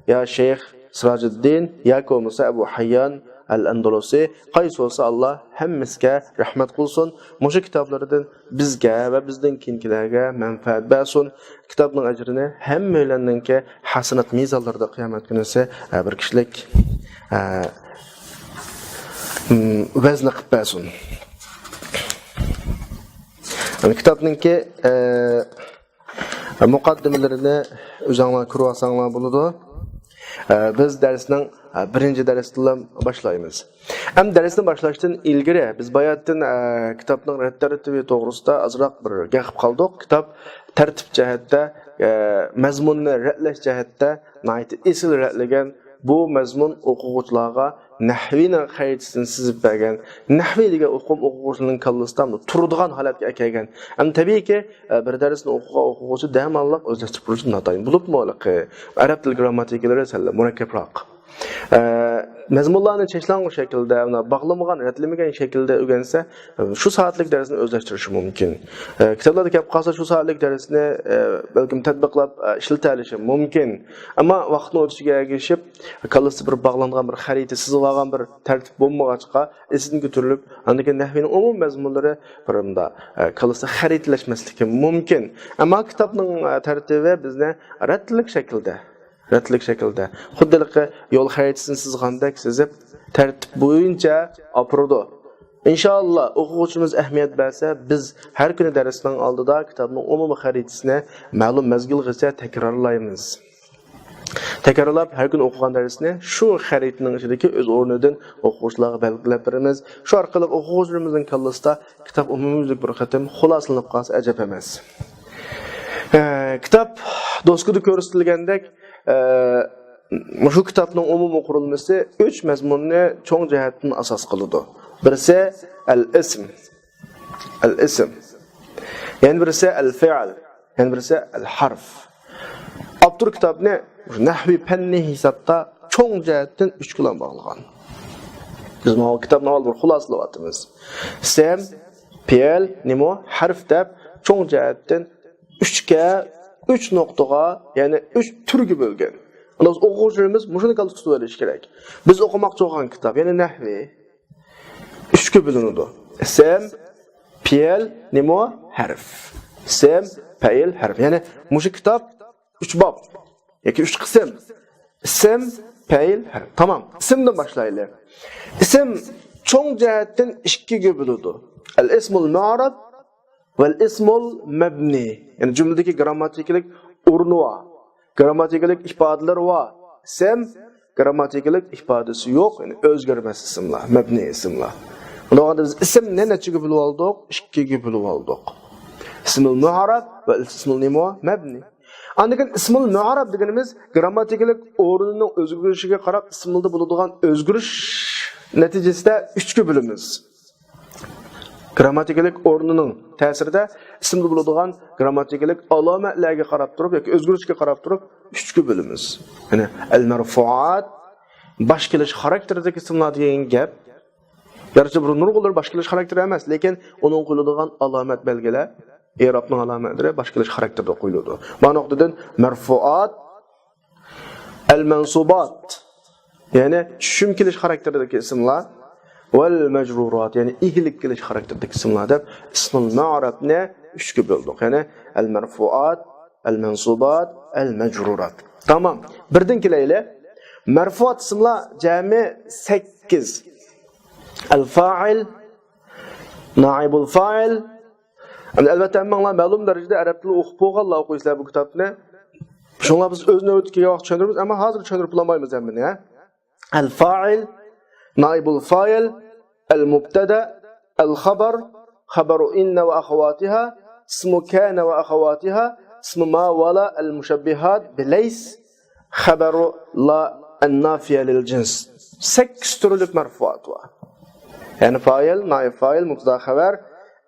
يا شەيخ سىراجىددىن ياكى بولمىسا ئەبۇ ھەييان ئەل ئەندۇلۇسى، قايسى بولسا ئاللا ھەممىسىگە رەھمەت قىلسۇن. مۇشۇ كىتابلىرىدىن بىزگە ۋە بىزدىن كېيىنكىلەرگە مەنپەئەت بەرسۇن. كىتابنىڭ ئەجرىنى ھەممەيلەننىڭكى ھەسەنات مىزانلىرىدا قىيامەت كۈنىسى، ئە، بىر كىشىلىك، ئە، م، ۋەزنى قىلىپ بەرسۇن. يەنى كىتابنىڭكى، ئە، مۇقەددىمىلىرىنى ئۆزۈڭلار كۆرۈۋالساڭلار بولىدۇ. ئە، بىز دەرسنىڭ، ئە، بىرىنچى دەرسىدىنلا باشلايمىز. ئەمدى دەرسنى باشلاشتىن ئىلگىرى بىز باياتىن، ئە، كىتابنىڭ رەت تەرتىپى توغرىسىدا ئازراق بىر گەپ قىلىپ قالدۇق. كىتاب تەرتىپ جەھەتتە، ئە، مەزمۇننى رەتلەش جەھەتتە ناھايىتى ئېسىل رەتلىگەن. بۇ مەزمۇن ئوقۇغۇچىلارغا نەھۋىنىڭ خەرىتىسىنى سىزىپ بەرگەن. نەھۋى دېگەن ئۇقۇم ئوقۇغۇچىلارنىڭ كاللىسىدا تۇرىدىغان ھالەتكە ئەكەلگەن. ئەمدى تەبىئىيكى، ئە، بىر دەرسنى ئوقۇغان ئوقۇغۇچى دەماللىق ئۆزلەشتۈرۈپ بولۇشى ناتايىن. بولۇپمۇ ھېلىقى ئەرەب تىل گىرامماتىكىلىرى سەل مۇرەككەپراق. ئە، مەزمۇنلارنى چەكلەنگۈ شەكىلدە، باغلىمىغان، رەتلىمىگەن شەكىلدە ئۆگەنسە، شۇ سائەتلىك دەرسنى ئۆزلەشتۈرۈشى مۇمكىن. ئە، كىتابلاردا كەپ قالسا، شۇ سائەتلىك دەرسنى، ئە، بەلكىم تەتبىقلاپ، ئە، ئىشلىتەلىشى مۇمكىن. ئەمما ۋاقىتنىڭ ئۆتۈشىگە ئەگىشىپ، كاللىسىدا بىر باغلانغان بىر خەرىتە، سىزىۋالغان بىر تەرتىپ بولمىغاچقا، ئېسىدىن كۆتۈرۈلۈپ، ئاندىن كېيىن نەھۋىنىڭ ئومۇمىي مەزمۇنلىرى بىر مۇنداق، ئە، كاللىسىدا خەرىتىلەشمەسلىكى مۇمكىن. ئەمما كىتابنىڭ، ئە، تەرتىپى بىزنى رەتلىك شەكىلدە، رەتلىك شەكىلدە، خۇددى ھېلىقى يول خەرىتىسىنى سىزغاندەك سىزىپ، تەرتىپ بويىچە ئاپىرىدۇ. ئىنشائاللا، ئوقۇغۇچىمىز ئەھمىيەت بەرسە، بىز ھەر كۈنى دەرسنىڭ ئالدىدا كىتابنىڭ ئومۇمىي خەرىتىسىنى مەلۇم مەزگىلغىچە تەكرارلايمىز. تەكرارلاپ، ھەر كۈنى ئوقۇغان دەرسنى شۇ خەرىتىنىڭ ئىچىدىكى ئۆز ئورنىدىن ئوقۇغۇچىلارغا بەلگىلەپ بېرىمىز. شۇ ئارقىلىق ئوقۇغۇچىلىرىمىزنىڭ كاللىسىدا كىتاب ئومۇميۈزلۈك بىر قېتىم خۇلاسىلىنىپ قالسا ئەجەب ئەمەس. ئە، كىتاب دوسكىدا كۆرسىتىلگەندەك، ئە، مۇشۇ كىتابنىڭ ئومۇمىي قۇرۇلمىسى ئۈچ مەزمۇننى چوڭ جەھەتتىن ئاساس قىلىدۇ. بىرسى ئەل ئىسم. ئەل ئىسم. يەنە بىرسى ئەل فېئىل. يەنە بىرسى ئەل ھەرف. ئاپتور كىتابنى نەھۋىي پەننىي ھېسابتا چوڭ جەھەتتىن ئۈچكە بىلەن باغلىغان. بىز ماۋۇ كىتابنى ئاۋۋال بىر خۇلاسىلىۋاتىمىز. ئىسىم، پېئىل، نېمە، ھەرف دەپ چوڭ جەھەتتىن ئۈچكە، ئۈچ نۇقتىغا، يەنى ئۈچ تۈرگە بۆلگەن. ئۇندا بىز ئوقۇغۇچىلىرىمىز مۇشۇنى كاللىسىدا تۇتۇۋېلىشى كېرەك. بىز ئوقۇماقچى بولغان كىتاب، يەنى نەھۋى ئۈچكە بۆلۈنىدۇ. ئىسىم، پېئىل، نېمە، ھەرف. ئىسىم، پېئىل، ھەرف. يەنى مۇشۇ كىتاب ئۈچ باب ياكى ئۈچ قىسىم. ئىسىم، پېئىل، ھەرپ. تامام. ئىسىمدىن باشلايلى. ئىسىم چوڭ جەھەتتىن ئىككىگە بۆلىدۇ. ئەل ئىسمۇل مۇئرەب ۋەل ئىسمۇل مەبنى. يەنى جۈملىدىكى گىرامماتىكىلىق ئورنى بار، گىرامماتىكىلىق ئىپادىلىرى بار. ئىسىم گىرامماتىكىلىق ئىپادىسى يوق، يەنى ئۆزگەرمەس ئىسىملار، مەبنى ئىسىملار. بۇنىڭغا بىز ئىسىمنى نەچچىگە بۆلۈپ ئالدۇق؟ ئىككىگە بۆلۈپ ئالدۇق. ئىسمۇل مۇئرەب ۋە ئىسمۇل نېمە؟ مەبنى. ئاندىن كېيىن ئىسمۇل مۇئرەب دېگىنىمىز گىرامماتىكىلىق ئورنىنىڭ ئۆزگىرىشىگە قاراپ ئىسىملاردا بولىدىغان ئۆزگىرىش نەتىجىسىدە ئۈچكە بۆلىمىز. گىرامماتىكىلىق ئورنىنىڭ تەسىرىدە ئىسىمدا بولىدىغان گىرامماتىكىلىق ئالامەتلەرگە قاراپ تۇرۇپ ياكى ئۆزگىرىشكە قاراپ تۇرۇپ ئۈچكە بۆلىمىز. يەنى ئەل مەرفۇئات باش كېلىش خاراكتېرىدىكى ئىسىملار دېگەن گەپ. گەرچە بۇ نۇرغۇنلىرى باش كېلىش خاراكتېرى ئەمەس، لېكىن ئۇنىڭ قويۇلىدىغان ئالامەت بەلگىلەر، ئېرابنىڭ ئالامەتلىرى باش كېلىش خاراكتېرىدە قويۇلىدۇ. مانا نۇقتىدىن مەرفۇئات، ئەل مەنسۇبات، يەنى چۈشۈم كېلىش خاراكتېرىدىكى ئىسىملار، ۋەل مەجرۇرات، يەنى ئىگىلىك كېلىش خاراكتېرىدىكى ئىسىملار دەپ ئىسمۇل مەرفۇئاتنى ئۈچكە بۆلدۇق. يەنى ئەل مەرفۇئات، ئەل مەنسۇبات، ئەل مەجرۇرات. تامام. بىردىن كېلەيلى. مەرفۇئات ئىسىملار جەمئىي سەككىز. ئەل فائىل، نائىبۇل فائىل. ئەمدى ئەلۋەتتە ھەممىڭلار مەلۇم دەرىجىدە ئەرەب تىلى ئوقۇپ بولغانلار ئوقۇيسىلەر بۇ كىتابنى. شۇڭلار بىز ئۆز نۆۋىتىدە كەلگەن ۋاقىت چۈشەندۈرىمىز، ئەمما ھازىر چۈشەندۈرۈپ بولالمايمىز ھەممىنى، ھە؟ ئەل فائىل، نائىبۇل فائىل، ئەل مۇبتەدە، ئەل خەبەر، خەبەرۇ ئىننە ۋە ئەخەۋاتىھا، ئىسمۇ كانە ۋە ئەخەۋاتىھا، ئىسمۇ ما ۋەلا، ئەل مۇشەببىھات بىلەيس، خەبەرۇ لا، ئەن نافىيە لىل جىنس. سەككىز تۈرلۈك مەرفۇئات بار. يەنى فائىل، نائىب فائىل، مۇبتەدا، خەۋەر،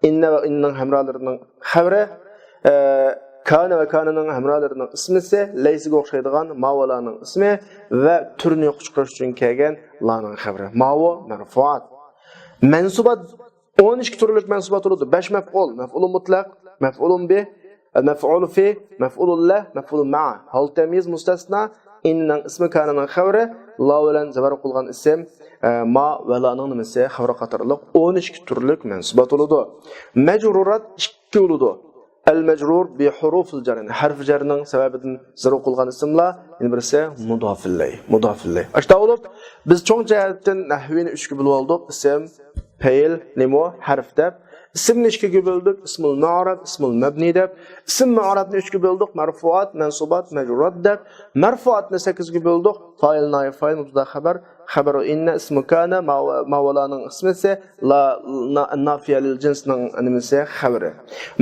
ئىننە ۋە ئىننىڭ ھەمراھلىرىنىڭ خەۋىرى، ئە، كانە ۋە كانىنىڭ ھەمراھلىرىنىڭ ئىسمىسى، لەيسىگە ئوخشايدىغان ماۋۇلارنىڭ ئىسمى ۋە تۈرنى يوققا چىقىرىش ئۈچۈن كەلگەن لانىڭ خەۋىرى. ماۋۇ مەرفۇئات. مەنسۇبات ئون ئىككى تۈرلۈك مەنسۇبات بولىدۇ. بەش مەپئۇل، مەپئۇلۇن مۇتلەق، مەپئۇلۇن بىھ، مەپئۇلۇ فى، مەپئۇلۇ لەھ، مەپئۇلۇ مەئە. ھال تەميىز مۇستەسنا، ئىننىڭ ئىسمى، كانىنىڭ خەۋىرى، لا بىلەن زەۋەر قىلغان ئىسىم، ئە، ما ۋە لانىڭ نېمىسى، خەۋىرى قاتارلىق ئون ئىككى تۈرلۈك مەنسۇبات بولىدۇ. مەجرۇرات ئىككى بولىدۇ. ئەل مەجرۇر بى ھۇرۇفىل جەر، يەنى ھەرف جەرنىڭ سەۋەبىدىن زەرۇر قىلغان ئىسىملار، يەنە بىرسى مۇدافىلەي، مۇدافىلەي. ئاشتا بولۇپ، بىز چوڭ جەھەتتىن نەھۋىنى ئۈچكە بۆلۈپ ئالدۇق، ئىسىم، پېئىل، نېمە، ھەرف دەپ. ئىسىمنى ئىككىگە بۆلدۇق، ئىسمۇل مۇئرەب، ئىسمۇل مەبنى دەپ. ئىسىم مۇئرەبنى ئۈچكە بۆلدۇق، مەرفۇئات، مەنسۇبات، مەجرۇرات دەپ. مەرفۇئاتنى سەككىزگە بۆلدۇق، فائىل، نائىب فائىل، مۇبتەدا، خەۋەر، خەبەرۇ ئىننە، ئىسمۇ كانە، ما ۋە، ما ۋە لانىڭ ئىسمىسى، لا، نا-، نافىيە لىل جىنسنىڭ نېمىسى، خەۋىرى.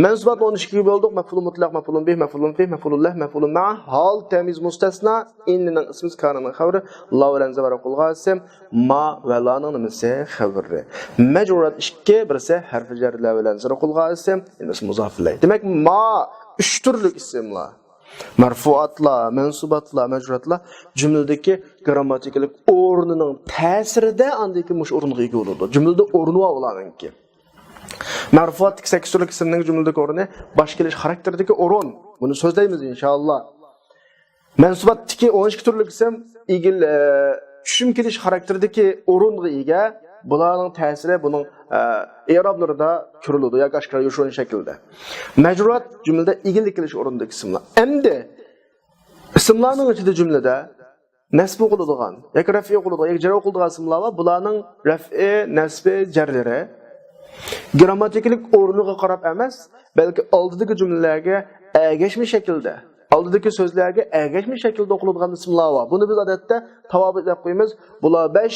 مەنسۇباتنى ئون ئىككىگە بۆلدۇق، مەپئۇلۇن مۇتلەق، مەپئۇلۇن بىھ، مەپئۇلۇن فىھ، مەپئۇلۇن لەھ، مەپئۇلۇن مەئە، ھال تەميىز مۇستەسنا، ئىننىنىڭ ئىسمىسى، كانىنىڭ خەۋىرى، لا بىلەن زەۋەر قىلغان ئىسىم، ما ۋە لانىڭ نېمىسى، خەۋىرى. مەجرۇرات ئىككى، بىرسى ھەرف جەرلەر بىلەن زەرۇر قىلغان ئىسىم، يەنى بىرسى مۇزاف ئىلەيھ. دېمەك، ما ئۈچ تۈرلۈك ئىسىملار. مەرفۇئاتلار، مەنسۇباتلار، مەجرۇئاتلار جۈملىدىكى گىرامماتىكىلىق ئورنىنىڭ تەسىرىدە ئاندىن كېيىن مۇشۇ ئورۇنغا ئىگە بولىدۇ. جۈملىدە ئورنى بار ئۇلارنىڭكى. مەرفۇئاتتىكى سەككىز تۈرلۈك ئىسىمنىڭ جۈملىدىكى ئورنى باش كېلىش خاراكتېرىدىكى ئورۇن. بۇنى سۆزلەيمىز، ئىنشائاللا. مەنسۇباتتىكى ئون ئىككى تۈرلۈك ئىسىم ئىگىل-، ئە، چۈشۈم كېلىش خاراكتېرىدىكى ئورۇنغا ئىگە. بۇلارنىڭ تەسىرى بۇنىڭ، ئە، ئېرابلىرىدا كۆرۈلىدۇ ياكى ئاشكارا يوشۇرۇن شەكىلدە. مەجرۇئات جۈملىدە ئىگىلىك كېلىش ئورنىدىكى ئىسىملار. ئەمدى ئىسىملارنىڭ ئىچىدە جۈملىدە نەسبى قىلىدىغان ياكى رەفئى قىلىدىغان ياكى جەر قىلىدىغان ئىسىملار بار. بۇلارنىڭ رەفئى، نەسبى، جەرلىرى گىرامماتىكىلىق ئورنىغا قاراپ ئەمەس، بەلكى ئالدىدىكى جۈملىلەرگە ئەگەشمە شەكىلدە، ئالدىدىكى سۆزلەرگە ئەگەشمە شەكىلدە قىلىدىغان ئىسىملار بار. بۇنى بىز ئادەتتە تاۋابىئ دەپ قويىمىز. بۇلار بەش،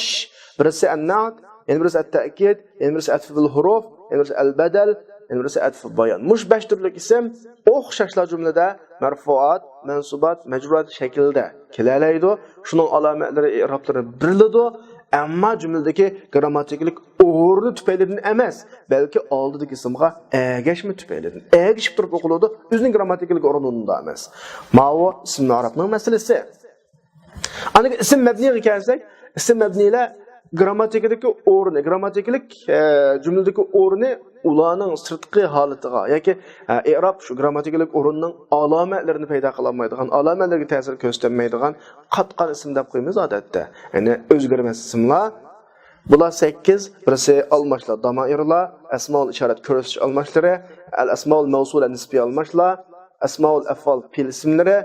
بىرسى ئەننەئت، يەنە بىرسى ئەتتەئكىد، يەنە بىرسى ئەتفۇ بىل ھۇرۇف، يەنە بىرسى ئەلبەدەل، يەنە بىرسى ئەتفۇ بايان. مۇشۇ بەش تۈرلۈك ئىسىم ئوخشاشلا جۈملىدە مەرفۇئات، مەنسۇبات، مەجرۇئات شەكلىدە كېلەلەيدۇ. شۇنىڭ ئالامەتلىرى، ئېرابلىرى بېرىلىدۇ. ئەمما جۈملىدىكى گىرامماتىكىلىق ئورنى تۈپەيلىدىن ئەمەس، بەلكى ئالدىدىكى ئىسىمغا ئەگەشمە تۈپەيلىدىن، ئەگىشىپ تۇرۇپ ئوقۇلىدۇ. ئۆزىنىڭ گىرامماتىكىلىق ئورنىدا ئەمەس. ماۋۇ ئىسىم ئەرابنىڭ مەسىلىسى. ئاندىن كېيىن ئىسىم مەبنىيگە كەلسەك، ئىسىم مەبنىيلەر گىرامماتىكىدىكى ئورنى، گىرامماتىكىلىق، ئە، جۈملىدىكى ئورنى ئۇلارنىڭ سىرتقى ھالىتىغا ياكى، ئە، ئېراب شۇ گىرامماتىكىلىق ئورۇننىڭ ئالامەتلىرىنى پەيدا قىلالمايدىغان، ئالامەتلەرگە تەسىر كۆرسىتەلمەيدىغان قاتقان ئىسىم دەپ قويىمىز ئادەتتە. يەنى ئۆزگەرمەس ئىسىملار. بۇلار سەككىز، بىرسى ئالماشلار، دامائىرلار، ئەسمائۇل ئىشارەت كۆرسىتىش ئالماشلىرى، ئەل ئەسمائۇل مەۋسۇلە نىسبىي ئالماشلار، ئەسمائۇل ئەفئال پېئىل ئىسىملىرى،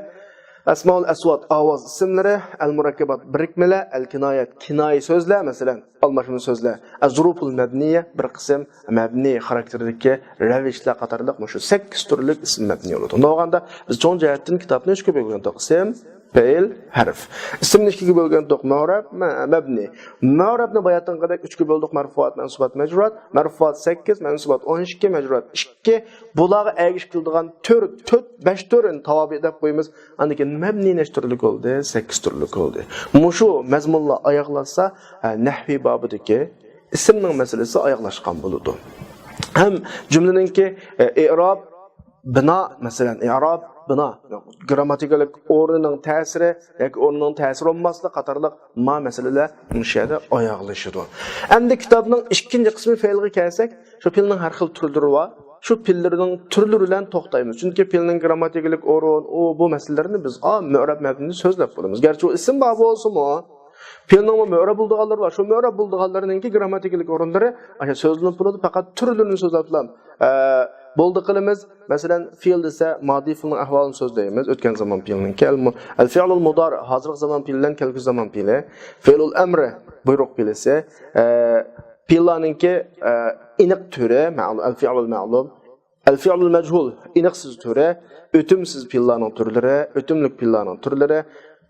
ئەسمائۇل ئەسۋات ئاۋاز ئىسىملىرى، ئەل مۇرەككەبات بىرىكمىلەر، ئەل كىنايەت كىنايە سۆزلەر، مەسىلەن، ئالماشما سۆزلەر، ئەز زۇرۇفۇل مەبنىيە بىر قىسىم مەبنىي خاراكتېرىدىكى رەۋىشلەر قاتارلىق مۇشۇ سەككىز تۈرلۈك ئىسىم مەبنىي بولىدۇ. بۇنداق بولغاندا بىز چوڭ جەھەتتىن كىتابنى ئۈچكە بۆلگەن ئىسىم، پېئىل، ھەرپ. ئىسىمنى ئىككىگە بۆلگەن ئىدۇق، مۇئرەب، مە-، مەبنىي. مۇئرەبنى باياتىنقىدەك ئۈچكە بۆلدۇق، مەرفۇئات، مەنسۇبات، مەجرۇئات. مەرفۇئات سەككىز، مەنسۇبات ئون ئىككى، مەجرۇئات ئىككى. بۇلارغا ئەگىشىپ كېلىدىغان تۈر، تۆت، بەش تۈرنى تاۋابىئ دەپ قويىمىز. ئاندىن كېيىن مەبنىي نەچچە تۈرلۈك بولدى؟ سەككىز تۈرلۈك بولدى. مۇشۇ مەزمۇنلار ئاياغلاشسا، ھە، نەھۋىي بابىدىكى ئىسىمنىڭ مەسىلىسى ئاياغلاشقان بولىدۇ. ھەم جۈملىنىڭكى، ئە، ئېئراب، بىنا، مەسىلەن، ئېئراب، بىنا، گىرامماتىكىلىق ئورنىنىڭ تەسىرى ياكى ئورنىنىڭ تەسىرى بولماسلىق قاتارلىق ما مەسىلىلەر مۇشۇ يەردە ئاياغلىشىدۇ. ئەمدى كىتابنىڭ ئىككىنچى قىسمى پېئىلغا كەلسەك، شۇ پېئىلنىڭ ھەر خىل تۈرلىرى بار. شۇ پېئىللىرىنىڭ تۈرلىرى بىلەن توختايمىز. چۈنكى پېئىلنىڭ گىرامماتىكىلىق ئورۇن، ئۇ، بۇ مەسىلىلەرنى بىز، ئا، مۇئرەب مەبنىيدە سۆزلەپ بولىمىز. گەرچە ئۇ ئىسىم بار بولسىمۇ، پېئىلنىڭمۇ مۇئرەب بولىدىغانلىرى بار. شۇ مۇئرەب بولىدىغانلىرىنىڭكى گىرامماتىكىلىق ئورۇنلىرى ئاشۇ سۆزلىنىپ بولىدۇ. پەقەت تۈرلىرىنى سۆزلەپلا، ئە، بولدى قىلىمىز. مەسىلەن، پېئىل دېسە، مادى پېئىلنىڭ ئەھۋالىنى سۆزلەيمىز. ئۆتكەن زامان پېئىلنىڭكى. ئەل مۇ-، ئەل فېئلۇل مۇدارىئ، ھازىرقى زامان پېئىلى بىلەن كەلگۈسى زامان پېئىلى. فېئلۇل ئەمرى، بۇيرۇق پېئىلىسى. ئە، پېئىللارنىڭكى، ئە، ئېنىق تۈرى، مەلۇم، ئەل فېئلۇل مەلۇم. ئەل فېئلۇل مەجھۇل، ئېنىقسىز تۈرى، ئۆتۈمسىز پېئىللارنىڭ تۈرلىرى، ئۆتۈملۈك پېئىللارنىڭ تۈرلىرى،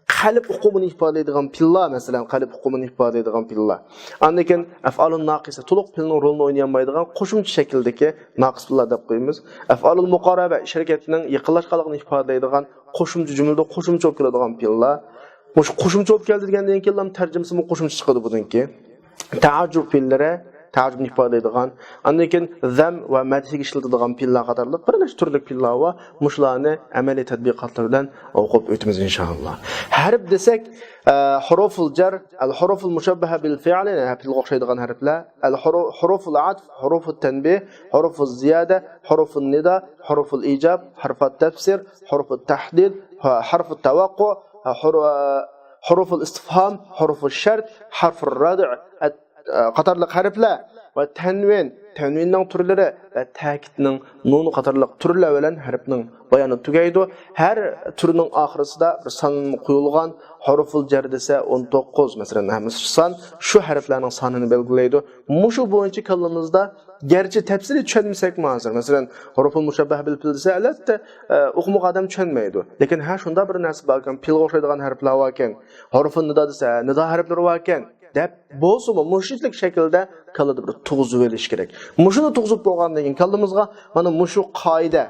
قەلب ئۇقۇمىنى ئىپادىلەيدىغان پېئىللار، مەسىلەن، قەلب ئۇقۇمىنى ئىپادىلەيدىغان پېئىللار. ئاندىن كېيىن ئەفئالۇن ناقىسە، تولۇق پېئىلنىڭ رولىنى ئوينىيالمايدىغان قوشۇمچە شەكىلدىكى ناقىس پېئىللار دەپ قويىمىز. ئەفئالۇل مۇقارەبە، ئىش ھەرىكەتنىڭ يېقىنلاشقانلىقىنى ئىپادىلەيدىغان قوشۇمچە، جۈملىدە قوشۇمچە بولۇپ كېلىدىغان پېئىللار. مۇشۇ قوشۇمچە بولۇپ كەلدى دېگەندىن كېيىنلا تەرجىمىسىمۇ قوشۇمچە چىقىدۇ بۇنىڭكى. تەئەججۈب پېئىللىرى، تەئەججۈبنى ئىپادىلەيدىغان. ئاندىن كېيىن زەم ۋە مەدھىگە ئىشلىتىدىغان پېئىللار قاتارلىق بىر نەچچە تۈرلۈك پېئىللار بار. مۇشۇلارنى ئەمەلىي تەتبىقاتلار بىلەن ئوقۇپ ئۆتىمىز، ئىنشائاللا. ھەرپ دېسەك، ئە، ھۇرۇفۇل جەر، ئەل ھۇرۇفۇل مۇشەببەھە بىل فېئىل، يەنى پېئىلگە ئوخشايدىغان ھەرپلەر. ئەل ھۇرۇ-، ھۇرۇفۇل ئەتف، ھۇرۇفۇل تەنبىھ، ھۇرۇفۇل زىيادە، ھۇرۇفۇل نىدا، ھۇرۇفۇل ئىجاب، ھۇرۇفۇت تەفسىر، ھۇرۇفۇت تەھدىد، ھە-، ھەرفۇت تەۋەققۇ، ھە-، ھۇر-، ھۇرۇفۇل ئىستىفھام، ھۇرۇفۇل شەرت، ھەرفۇر رەدئ، ئەت-، قاتارلىق ھەرپلەر ۋە تەنۋىن، تەنۋىننىڭ تۈرلىرى ۋە تەكىتنىڭ نۇنى قاتارلىق تۈرلەر بىلەن ھەرپنىڭ بايانى تۈگەيدۇ. ھەر تۈرنىڭ ئاخىرىسىدا بىر سان قويۇلغان، ھۇرۇفۇل جەر دېسە ئون توققۇز، مەسىلەن، ھەممىسى سان، شۇ ھەرپلەرنىڭ سانىنى بەلگىلەيدۇ. مۇشۇ بويىچە كاللىمىزدا گەرچە تەپسىلىي چۈشەنمىسەكمۇ ھازىر، مەسىلەن، ھۇرۇفۇل مۇشەببەھ بىل پىل دېسە، ئەلۋەتتە، ئە، ئوقۇمىغان ئادەم چۈشەنمەيدۇ. لېكىن، ھە، شۇنداق بىر نەرسە باركەن، پىلغا ئوخشايدىغان ھەرپلەر باركەن، ھۇرۇفۇل نىدا دېسە، نىدا ھەرپلىرى باركەن، دەپ بولسىمۇ، مۇشۇنچىلىك شەكىلدە كاللىدا بىر تۇغۇزۇۋېلىش كېرەك. مۇشۇنى تۇغۇزۇپ بولغاندىن كېيىن، كاللىمىزغا مانا مۇشۇ قائىدە،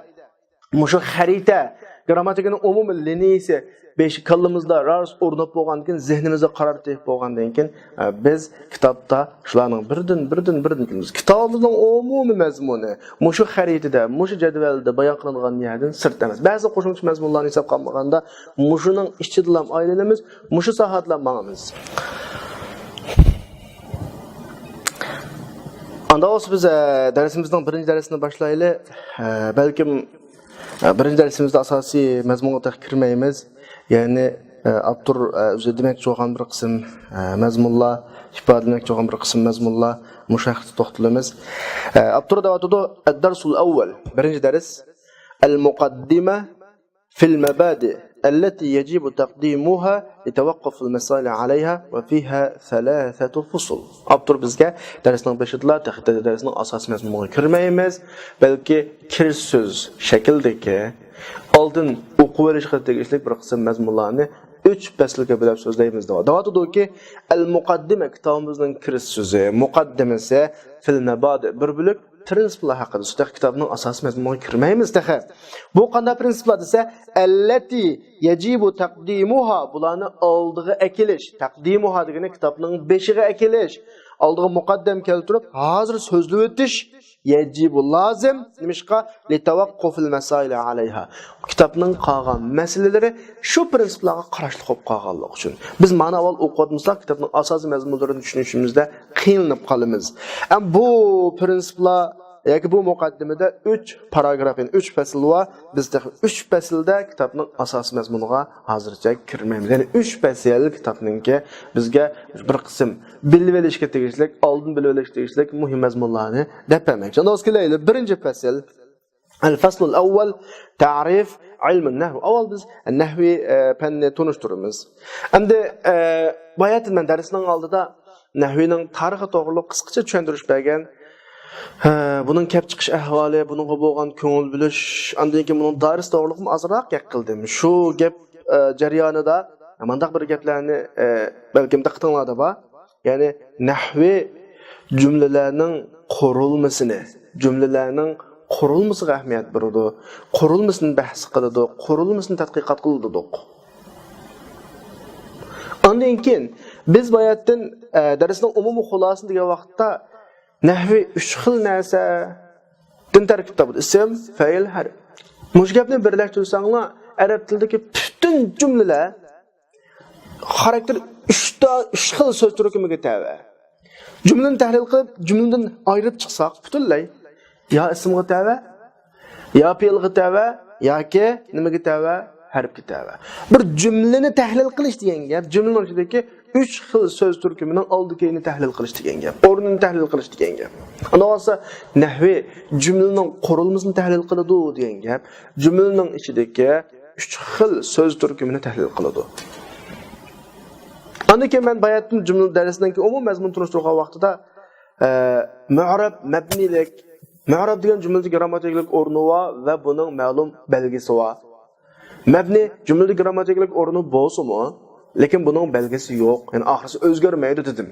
مۇشۇ خەرىتە، گىرامماتىكىنىڭ ئومۇمىي لىنىيىسى بېشى كاللىمىزدا راست ئورناپ بولغاندىن كېيىن، زېھنىمىزگە قارار تېپىپ بولغاندىن كېيىن، ئە، بىز كىتابتا شۇلارنىڭ بىردىن، بىردىن، بىردىن كۆرىمىز. كىتابىمىزنىڭ ئومۇمىي مەزمۇنى مۇشۇ خەرىتىدە، مۇشۇ جەدۋەلدە بايان قىلىنغان يەردىن سىرت ئەمەس. بەزى قوشۇمچە مەزمۇنلارنى ھېسابقا ئالمىغاندا، مۇشۇنىڭ ئىچىدىلا ئايلىنىمىز، مۇشۇ ساھەدىلا ماڭىمىز. ئاندا بولسا بىز، ئە، دەرسىمىزنىڭ بىرىنچى دەرسىنى باشلايلى. ئە، بەلكىم، ئە، بىرىنچى دەرسىمىزدە ئاساسىي مەزمۇنغا تېخى كىرمەيمىز. يەنى، ئە، ئاپتور، ئە، ئۆزى دېمەكچى بولغان بىر قىسىم، ئە، مەزمۇنلار، ئىپادىلىمەكچى بولغان بىر قىسىم مەزمۇنلار مۇشۇ ھەقتە توختىلىمىز. ئە، ئاپتور دەۋاتىدۇ، الدرس الأول، بىرىنچى دەرس، المقدمة في المبادئ التي يجب تقديمها لتوقف المسائل عليها وفيها ثلاثة فصول. ئاپتور بىزگە دەرسنىڭ بېشىدىلا تېخى دەرسنىڭ ئاساسىي مەزمۇنىغا كىرمەيمىز، بەلكى كىرىش سۆز شەكلىدىكى ئالدىن ئوقۇۋېلىشقا تېگىشلىك بىر قىسىم مەزمۇنلارنى ئۈچ پەسىلگە بۆلۈپ سۆزلەيمىز دەۋاتىدۇكى، المقدمة كىتابىمىزنىڭ كىرىش سۆزى، مۇقەددىمىسى، في المبادئ بىر بۆلەك، پرىنسىپلار ھەققىدە سۆزلەپ، كىتابنىڭ ئاساسىي مەزمۇنىغا كىرمەيمىز تېخى. بۇ قانداق پرىنسىپلار دېسە، التي يجب تقديمها، بۇلارنى ئالدىغا ئەكېلىش، تەقدىمۇھا دېگىنى كىتابنىڭ بېشىغا ئەكېلىش، ئالدىغا مۇقەددەم كەلتۈرۈپ، ھازىر سۆزلىۋېتىش، يجب لازىم، نېمىشقا؟ لتوقف المسائل عليها، كىتابنىڭ قالغان مەسىلىلىرى شۇ پرىنسىپلارغا قاراشلىق بولۇپ قالغانلىقى ئۈچۈن. بىز مانا ئاۋۋال ئوقۇۋاتمىساق، كىتابنىڭ ئاساسىي مەزمۇنلىرىنى چۈشىنىشىمىزدە قىينىلىپ قالىمىز. ئەم بۇ پرىنسىپلار ياكى بۇ مۇقەددىمىدە ئۈچ پاراگراف، يەنى ئۈچ پەسىل بار. بىز تېخى ئۈچ پەسىلدە كىتابنىڭ ئاساسىي مەزمۇنىغا ھازىرچە كىرمەيمىز. يەنى ئۈچ پەسىل كىتابنىڭكى بىزگە بىر قىسىم بىلىۋېلىشكە تېگىشلىك، ئالدىن بىلىۋېلىشكە تېگىشلىك مۇھىم مەزمۇنلارنى دەپ بەرمەكچى. ئاندىن كېلەيلى، بىرىنچى پەسىل. الفصل الأول، تعريف علم النحو. ئاۋۋال بىز نەھۋى، ئە، پەننى تونۇشتۇرىمىز. ئەمدى، ئە، باياتىن مەن دەرسنىڭ ئالدىدا نەھۋىنىڭ تارىخى توغرۇلۇق قىسقىچە چۈشەندۈرۈش بەرگەن. ھە، بۇنىڭ كەپ چىقىش ئەھۋالى، بۇنىڭغا بولغان كۆڭۈل بۆلۈش، ئاندىن كېيىن بۇنىڭ دائىرىسى توغرۇلۇقمۇ ئازراق گەپ قىلدىم. شۇ گەپ، ئە، جەريانىدا مۇنداق بىر گەپلەرنى، ئە، بەلكىم دىققىتىڭلاردا بار. يەنى نەھۋى جۈملىلەرنىڭ قۇرۇلمىسىنى، جۈملىلەرنىڭ قۇرۇلمىسىغا ئەھمىيەت بېرىدۇ، قۇرۇلمىسىنى بەھس قىلىدۇ، قۇرۇلمىسىنى تەتقىقات قىلىدۇق. ئاندىن كېيىن بىز باياتىن، ئە، دەرسنىڭ ئومۇمىي خۇلاسىسىنى دېگەن ۋاقىتتا نەھۋى ئۈچ خىل نەرسىدىن تەركىب تاپىدۇ. ئىسىم، پەئىل، ھەرپ. مۇشۇ گەپنى بىرلەشتۈرسەڭلار، ئەرەب تىلىدىكى پۈتۈن جۈملىلەر خاراكتېر ئۈچتا، ئۈچ خىل سۆز تۈركۈمىگە تەۋە. جۈملىنى تەھلىل قىلىپ، جۈملىدىن ئايرىپ چىقساق، پۈتۈنلەي يا ئىسىمغا تەۋە، يا پېئىلغا تەۋە، ياكى نېمىگە تەۋە؟ ھەرپكە تەۋە. بىر جۈملىنى تەھلىل قىلىش دېگەن گەپ، جۈملىنىڭ ئىچىدىكى ئۈچ خىل سۆز تۈركۈمىنىڭ ئالدى كېيىنى تەھلىل قىلىش دېگەن گەپ، ئورنىنى تەھلىل قىلىش دېگەن گەپ. ئانداق بولسا، نەھۋى جۈملىنىڭ قۇرۇلمىسىنى تەھلىل قىلىدۇ دېگەن گەپ، جۈملىنىڭ ئىچىدىكى ئۈچ خىل سۆز تۈركۈمىنى تەھلىل قىلىدۇ. ئاندىن كېيىن مەن باياتىن جۈملە دەرسنىڭكى ئومۇمىي مەزمۇنىنى تونۇشتۇرغان ۋاقتىدا، ئە، مۇئرەب، مەبنىيلىك، مۇئرەب دېگەن جۈملىدىكى گىرامماتىكىلىق ئورنى بار ۋە بۇنىڭ مەلۇم بەلگىسى بار. مەبنى جۈملىدە گىرامماتىكىلىق ئورنى بولسىمۇ، لېكىن بۇنىڭ بەلگىسى يوق، يەنى ئاخىرسى ئۆزگەرمەيدۇ دېدىم.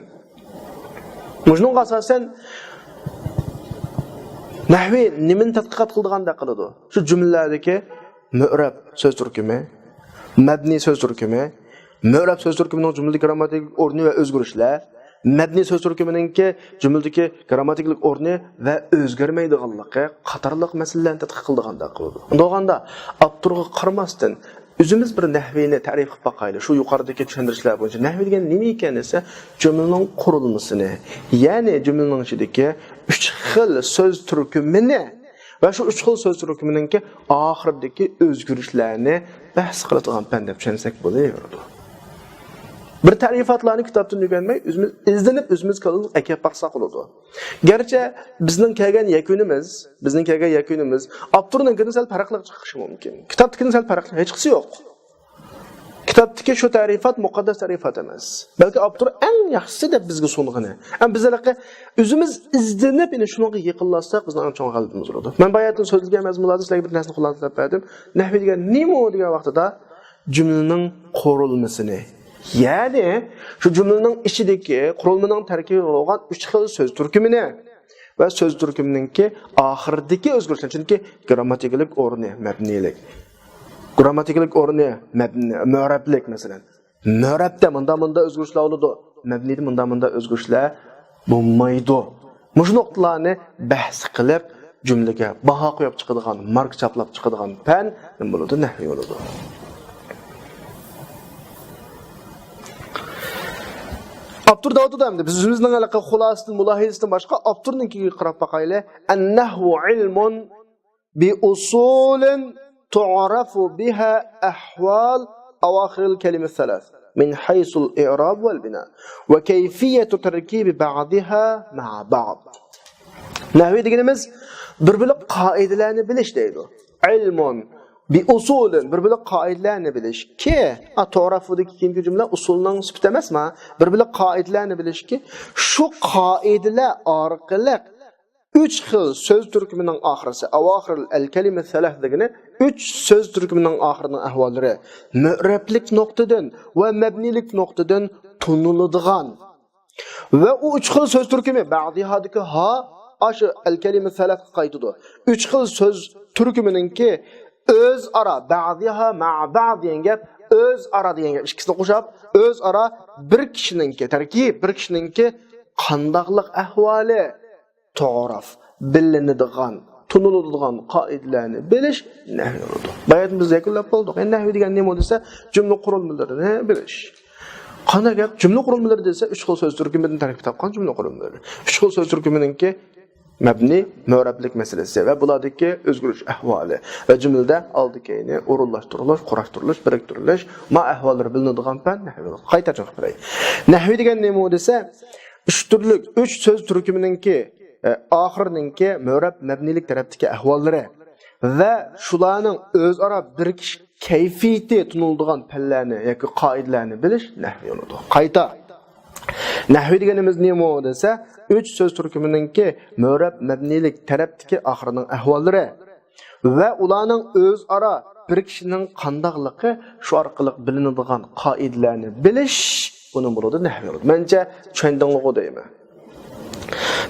مۇشۇنىڭغا ئاساسەن، نەھۋى نېمىنى تەتقىقات قىلىدىغاندەك قىلىدۇ؟ شۇ جۈملىلەردىكى مۇئرەب سۆز تۈركۈمى، مەبنى سۆز تۈركۈمى، مۇئرەب سۆز تۈركۈمىنىڭ جۈملىدە گىرامماتىكىلىق ئورنى ۋە ئۆزگىرىشلەر، مەبنى سۆز تۈركۈمىنىڭكى جۈملىدىكى گىرامماتىكىلىق ئورنى ۋە ئۆزگەرمەيدىغانلىقى قاتارلىق مەسىلىلەرنى تەتقىق قىلىدىغاندەك قىلىدۇ. ئۇنداق بولغاندا، ئاپتورغا قارىماستىن، ئۆزىمىز بىر نەھۋىنى تەرىپ قىلىپ باقايلى. شۇ يۇقىرىدىكى چۈشەندۈرۈشلەر بويىچە نەھۋى دېگەن نېمە ئىكەن دېسە، جۈملىنىڭ قۇرۇلمىسىنى، يەنى جۈملىنىڭ ئىچىدىكى ئۈچ خىل سۆز تۈركۈمىنى ۋە شۇ ئۈچ خىل سۆز تۈركۈمىنىڭكى ئاخىرىدىكى ئۆزگىرىشلەرنى بەھس قىلىدىغان پەن دەپ چۈشەنسەك بولۇۋېرىدۇ. بىر تەرىپاتلارنى كىتابتىن ئۆگەنمەي، ئۆزىمىز ئىزدىنىپ، ئۆزىمىز كاللىدىن ئەكەپ باقساق بولىدۇ. گەرچە بىزنىڭ كەلگەن يەكۈنىمىز، بىزنىڭ كەلگەن يەكۈنىمىز ئاپتورنىڭكىدىن سەل پەرقلىق چىقىشى مۇمكىن. كىتابتىكىدىن سەل پەرقلىق، ھېچقىسى يوق. كىتابتىكى شۇ تەرىپات مۇقەددەس تەرىپات ئەمەس. بەلكى ئاپتور ئەڭ ياخشىسى دەپ بىزگە سۇنغىنى. ئەمما بىز ھېلىقى ئۆزىمىز ئىزدىنىپ، يەنە شۇنىڭغا يېقىنلاشساق، بىزنىڭ ئەڭ چوڭ غەلىبىمىز بولىدۇ. مەن باياتىن سۆزلىگەن مەزمۇنلاردا سىلەرگە بىر نەرسىنى خۇلاسىلەپ بەردىم. نەھۋى دېگەن نېمە دېگەن ۋاقتىدا، جۈملىنىڭ قۇرۇلمىسىنى، يەنى شۇ جۈملىنىڭ ئىچىدىكى قۇرۇلمىنىڭ تەركىبى بولغان ئۈچ خىل سۆز تۈركۈمىنى ۋە سۆز تۈركۈمىنىڭكى ئاخىرىدىكى ئۆزگىرىشلەر، چۈنكى گىرامماتىكىلىق ئورنى، مەبنىيلىك. گرامماتىكىلىق ئورنى مەبنى، مۆرەبلىك، مەسىلەن. مۆرەبتە مۇندا مۇندا ئۆزگىرىشلەر بولىدۇ. مەبنىدە مۇندا مۇندا ئۆزگىرىشلەر بولمايدۇ. مۇشۇ نۇقتىلارنى بەھس قىلىپ، جۈملىگە باھا قويۇپ چىقىدىغان، ماركا چاپلاپ چىقىدىغان پەن نېمە بولىدۇ؟ نەھۋى بولىدۇ. ئاپتور دەۋاتىدۇ ئەمدى. بىز ئۆزىمىزنىڭ ھېلىقى خۇلاسىدىن، مۇلاھىزىسىدىن باشقا ئاپتورنىڭكىگە قاراپ باقايلى. النحو علم بأصول تعرف بها أحوال أواخر الكلم الثلاث من حيث الإعراب والبناء وكيفية تركيب بعضها مع بعض. نەھۋى دېگىنىمىز بىر بۆلەك قائىدىلەرنى بىلىش دەيدۇ. علم بأصول، بىر بۆلەك قائىدىلەرنى بىلىش. كى، ئا، تعرفدىكى كېيىنكى جۈملە ئۇسۇلنىڭ سۈپىتى ئەمەسما؟ بىر بۆلەك قائىدىلەرنى بىلىشكى، شۇ قائىدىلەر ئارقىلىق ئۈچ خىل سۆز تۈركۈمىنىڭ ئاخىرىسى، أواخر الكلم الثلاث دېگىنى ئۈچ سۆز تۈركۈمىنىڭ ئاخىرىنىڭ ئەھۋاللىرى مۆرەبلىك نۇقتىدىن ۋە مەبنىيلىك نۇقتىدىن تونۇلىدىغان ۋە ئۇ ئۈچ خىل سۆز تۈركۈمى، بعضهادىكى ھا، ئاشۇ الكلم الثلاثقا قايتىدۇ. ئۈچ خىل سۆز تۈركۈمىنىڭكى ئۆزئارا، بعضها مع بعض دېگەن گەپ، ئۆزئارا دېگەن گەپ، ئىككىسىنى قوشۇپ، ئۆزئارا بىر كىشىنىڭكى، تەركىب بىر كىشىنىڭكى قانداقلىق ئەھۋالى، تعرف، بىلىنىدىغان، تونۇلىدىغان قائىدىلەرنى بىلىش نەھۋى بولىدۇ. باياتىن بىز يەكۈنلەپ بولدۇق. ئەمدى نەھۋى دېگەن نېمە دېسە، جۈملە قۇرۇلمىلىرىنى بىلىش. قانداق گەپ؟ جۈملە قۇرۇلمىلىرى دېسە، ئۈچ خىل سۆز تۈركۈمىدىن تەركىب تاپقان جۈملە قۇرۇلمىلىرى. ئۈچ خىل سۆز تۈركۈمىنىڭكى مەبنى، مۆرەبلىك مەسىلىسى ۋە بۇلاردىكى ئۆزگىرىش ئەھۋالى ۋە جۈملىدە ئالدى-كەينى، ئورۇنلاشتۇرۇلۇش، قۇراشتۇرۇلۇش، بىرىكتۈرۈلۈش، ما ئەھۋاللىرى بىلىنىدىغان پەن نەھۋى. قايتا تەكرار قىلىپ بېرەي. نەھۋى دېگەن نېمە دېسە، ئۈچ تۈرلۈك، ئۈچ سۆز تۈركۈمىنىڭكى، ئە، ئاخىرىنىڭكى مۆرەب مەبنىيلىك تەرەپتىكى ئەھۋاللىرى ۋە شۇلارنىڭ ئۆزئارا بىرىكىش كەيپىيىتى تونۇلىدىغان پەنلەرنى ياكى قائىدىلەرنى بىلىش نەھۋى بولىدۇ. قايتا، نەھۋى دېگىنىمىز نېمە دېسە، ئۈچ سۆز تۈركۈمىنىڭكى مۆرەب مەبنىيلىك تەرەپتىكى ئاخىرىنىڭ ئەھۋاللىرى ۋە ئۇلارنىڭ ئۆزئارا بىرىكىشىنىڭ قانداقلىقى، شۇ ئارقىلىق بىلىنىدىغان قائىدىلەرنى بىلىش، بۇنى بولىدۇ نەھۋى بولىدۇ. مەنچە چۈشەندىڭلىغۇ دەيمەن.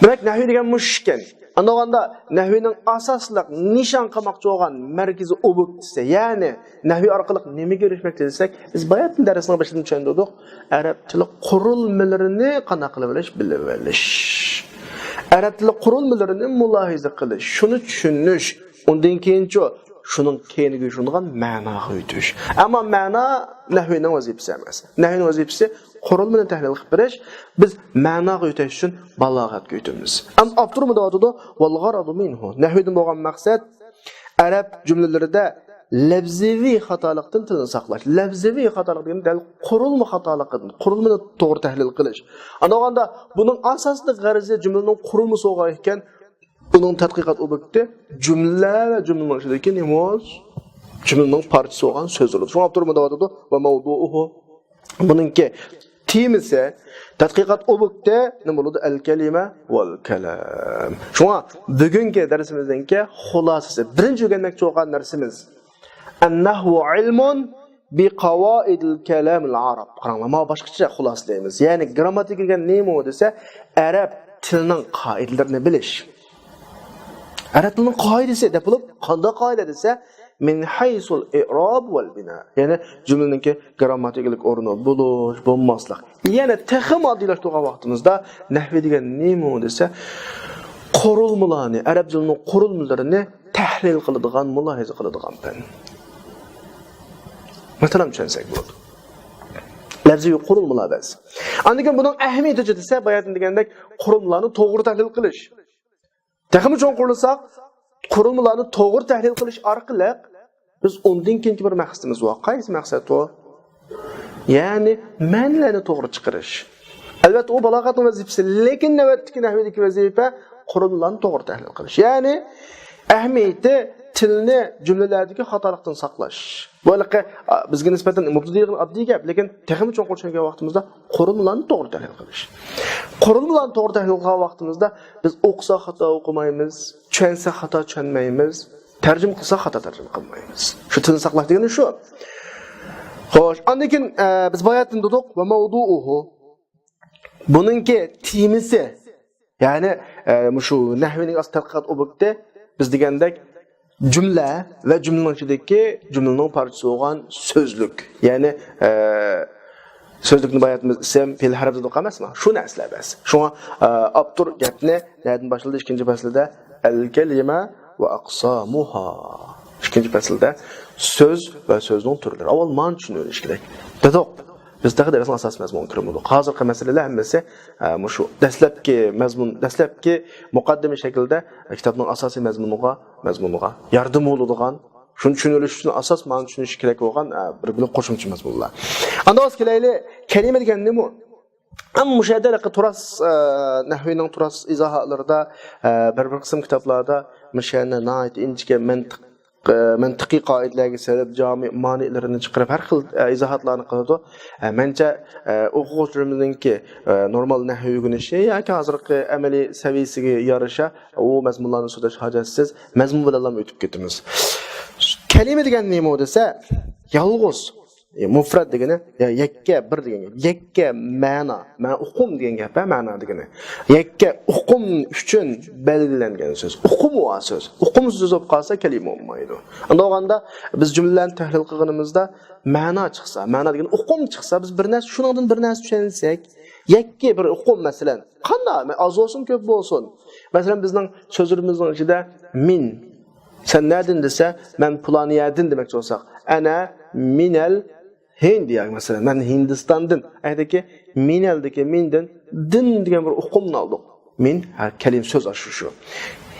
دېمەك، نەھۋى دېگەن مۇشۇ ئىكەن. ئاندىغاندا نەھۋىنىڭ ئاساسلىق نىشان قىلماقچى بولغان مەركىزىي ئوبيېكتىسى، يەنى نەھۋى ئارقىلىق نېمىگە ئېرىشمەكچى دېسەك، بىز باياتىن دەرسنىڭ بېشىدىن چۈشەندۈردۇق. ئەرەب تىلى قۇرۇلمىلىرىنى قانداق قىلىۋېلىش، بىلىۋېلىش. ئەرەب تىلى قۇرۇلمىلىرىنى مۇلاھىزە قىلىش، شۇنى چۈشىنىش، ئۇندىن كېيىنچۇ شۇنىڭ كەينىگە يوشۇرۇنغان مەناغا يېتىش. ئەمما مەنا نەھۋىنىڭ ۋەزىپىسى ئەمەس. نەھۋىنىڭ ۋەزىپىسى قۇرۇلمىنى تەھلىل قىلىپ بېرىش. بىز مەناغا يۆتەش ئۈچۈن بالاغەتكە يۆتىمىز. ئەمما ئاپتور مۇنداق دەۋاتىدۇ، والغرض منه. نەھۋىدىن بولغان مەقسەت ئەرەب جۈملىلىرىدە لەۋزىۋى خاتالىقتىن تىلنى ساقلاش. لەۋزىۋى خاتالىق دېگەن دەل قۇرۇلما خاتالىقىدىن، قۇرۇلمىنى توغرا تەھلىل قىلىش. ئاندىغاندا بۇنىڭ ئاساسلىق غەرىزى جۈملىنىڭ قۇرۇلمىسى بولغان ئىكەن، ئۇنىڭ تەتقىقات ئوبيېكتى جۈملە ۋە جۈملىنىڭ ئىچىدىكى نېمە؟ جۈملىنىڭ پارچىسى بولغان سۆزلىرىدۇر. شۇڭا ئاپتور مۇنداق دەۋاتىدۇ، وموضوعه. بۇنىڭكى تېمىسى، تەتقىقات ئوبيېكتى نېمە بولىدۇ؟ الكلمة والكلام. شۇڭا بۈگۈنكى دەرسىمىزنىڭكى خۇلاسىسى، بىرىنچى ئۆگەنمەكچى بولغان نەرسىمىز، النحو علم بقواعد الكلام العرب. قاراڭلار، مانا باشقىچە خۇلاسىلەيمىز. يەنى گرامماتىكا دېگەن نېمە دېسە، ئەرەب تىلىنىڭ قائىدىلىرىنى بىلىش. ئەرەب تىلىنىڭ قائىدىسى دەپ بولۇپ، قانداق قائىدە دېسە، من حيث الإعراب والبناء. يەنى جۈملىنىڭكى گرامماتىكىلىق ئورنى، بولۇش، بولماسلىق. يەنە تېخىمۇ ئاددىيلاشتۇرغان ۋاقتىمىزدا نەھۋى دېگەن نېمە دېسە، قۇرۇلمىلارنى، ئەرەب تىلىنىڭ قۇرۇلمىلىرىنى تەھلىل قىلىدىغان، مۇلاھىزە قىلىدىغان پەن. مەسىلەن، چۈشەنسەك بولىدۇ. لەۋزىۋى قۇرۇلمىلار بەس. ئاندىن كېيىن بۇنىڭ ئەھمىيىتى دېسە، باياتىن دېگەندەك، قۇرۇلمىلارنى توغرا تەھلىل قىلىش. تېخىمۇ چوڭقۇرلىساق، قۇرۇلمىلارنى توغرا تەھلىل قىلىش ئارقىلىق بىز ئۇندىن كېيىنكى بىر مەقسىتىمىز بار. قايسى مەقسەت ئۇ؟ يەنى مەنىلەرنى توغرا چىقىرىش. ئەلۋەتتە، ئۇ بالاغەتنىڭ ۋەزىپىسى، لېكىن نۆۋەتتىكى نەھۋىدىكى ۋەزىپە قۇرۇلمىلارنى توغرا تەھلىل قىلىش. يەنى ئەھمىيىتى تىلنى جۈملىلەردىكى خاتالىقتىن ساقلاش. بۇ ھېلىقى، ئا، بىزگە نىسبەتەن مۇبتەدىئ دېگەن ئاددىي گەپ، لېكىن تېخىمۇ چوڭقۇر چۈشەنگەن ۋاقتىمىزدا قۇرۇلمىلارنى توغرا تەھلىل قىلىش. قۇرۇلمىلارنى توغرا تەھلىل قىلغان ۋاقتىمىزدا بىز ئوقۇساق خاتا ئوقۇمايمىز، چۈشەنسەك خاتا چۈشەنمەيمىز، تەرجىمە قىلساق خاتا تەرجىمە قىلمايمىز. شۇ تىلنى ساقلاش دېگىنى شۇ. خوش، ئاندىن كېيىن، ئە، بىز باياتىن دېدۇق، وموضوعه. بۇنىڭكى تېمىسى، يەنى، ئە، مۇشۇ نەھۋىنىڭ ئاساسىي تەتقىقات ئوبيېكتى، بىز دېگەندەك، جۈملە ۋە جۈملىنىڭ ئىچىدىكى جۈملىنىڭ پارچىسى بولغان سۆزلۈك. يەنى، ئە، سۆزلۈكنى بايا ئېيتىمىز، ئىسىم، پېئىل، ھەرپ دېدۇق ئەمەسمۇ؟ شۇ نەرسىلەر بەس. شۇڭا، ئە، ئاپتور گەپنى نەدىن باشلىدى؟ ئىككىنچى پەسلىدە، ئەل كەلىمە ۋە ئەقسامۇھا. ئىككىنچى پەسىلدە سۆز ۋە سۆزنىڭ تۈرلىرى. ئاۋۋال مانا چۈشىنىۋېلىش كېرەك. دېدۇق، بىز تېخى دەرسنىڭ ئاساسىي مەزمۇنىغا كىرمىدۇق. ھازىرقى مەسىلىلەر ھەممىسى، ئە، مۇشۇ دەسلەپكى مەزمۇن، دەسلەپكى مۇقەددىمە شەكلىدە كىتابنىڭ ئاساسىي مەزمۇنىغا، مەزمۇنىغا ياردىمى بولىدىغان، شۇنى چۈشىنىۋېلىش ئۈچۈن ئاساس مانا چۈشىنىش كېرەك بولغان، ئە، بىر، بىر قوشۇمچە مەزمۇنلار. ئاندىن ھازىر كېلەيلى، كەلىمە دېگەن نېمە؟ ئەمما مۇشۇ يەردە ھېلىقى تۇراس، ئە، نەھۋىنىڭ تۇراس ئىزاھاتلىرىدا، ئە، بىر، بىر قىسىم كىتابلاردا مۇشۇ يەرنى ناھايىتى ئىنچىكە مەنتىق، ئە، مەنتىقىي قائىدىلەرگە سېلىپ، جامى مانىلىرىنى چىقىرىپ، ھەر خىل، ئە، ئىزاھاتلارنى قىلىدۇ. ئە، مەنچە، ئە، ئوقۇغۇچىلىرىمىزنىڭكى، ئە، نورمال نەھۋ ئۆگىنىشى ياكى ھازىرقى ئەمەلىي سەۋىيىسىگە يارىشا ئۇ مەزمۇنلارنى سۆزلەش ھاجەتسىز، مەزمۇن بىلەنلا ئۆتۈپ كېتىمىز. كەلىمە دېگەن نېمە دېسە، يالغۇز. ئى، مۇفرەت دېگىنى، يا، يەككە، بىر دېگەن گەپ. يەككە مەنا، مەنا ئۇقۇم دېگەن گەپ، ھە، مەنا دېگىنى. يەككە ئۇقۇم ئۈچۈن بەلگىلەنگەن سۆز. ئۇقۇمى بار سۆز. ئۇقۇمسىز سۆز بولۇپ قالسا، كەلىمە بولمايدۇ. ئانداق بولغاندا، بىز جۈملىلەرنى تەھلىل قىلغىنىمىزدا، مەنا چىقسا، مەنا دېگەن ئۇقۇم چىقسا، بىز بىر نەرسە، شۇنىڭدىن بىر نەرسە چۈشەنسەك، يەككە بىر ئۇقۇم، مەسىلەن، قانداق، ئاز بولسۇن، كۆپ بولسۇن. مەسىلەن، بىزنىڭ سۆزلىرىمىزنىڭ ئىچىدە مىن، سەن نەدىن دېسە، مەن پۇلان يەردىن دېمەكچى بولساق، ئەنە مىنەل ھىند ياكى مەسىلەن، مەن ھىندىستاندىن. ئەيدىكى، مىنەلدىكى مىندىن دىن دېگەن بىر ئۇقۇمنى ئالدۇق. مىن، ھە، كەلىمە سۆز ئاشۇ شۇ.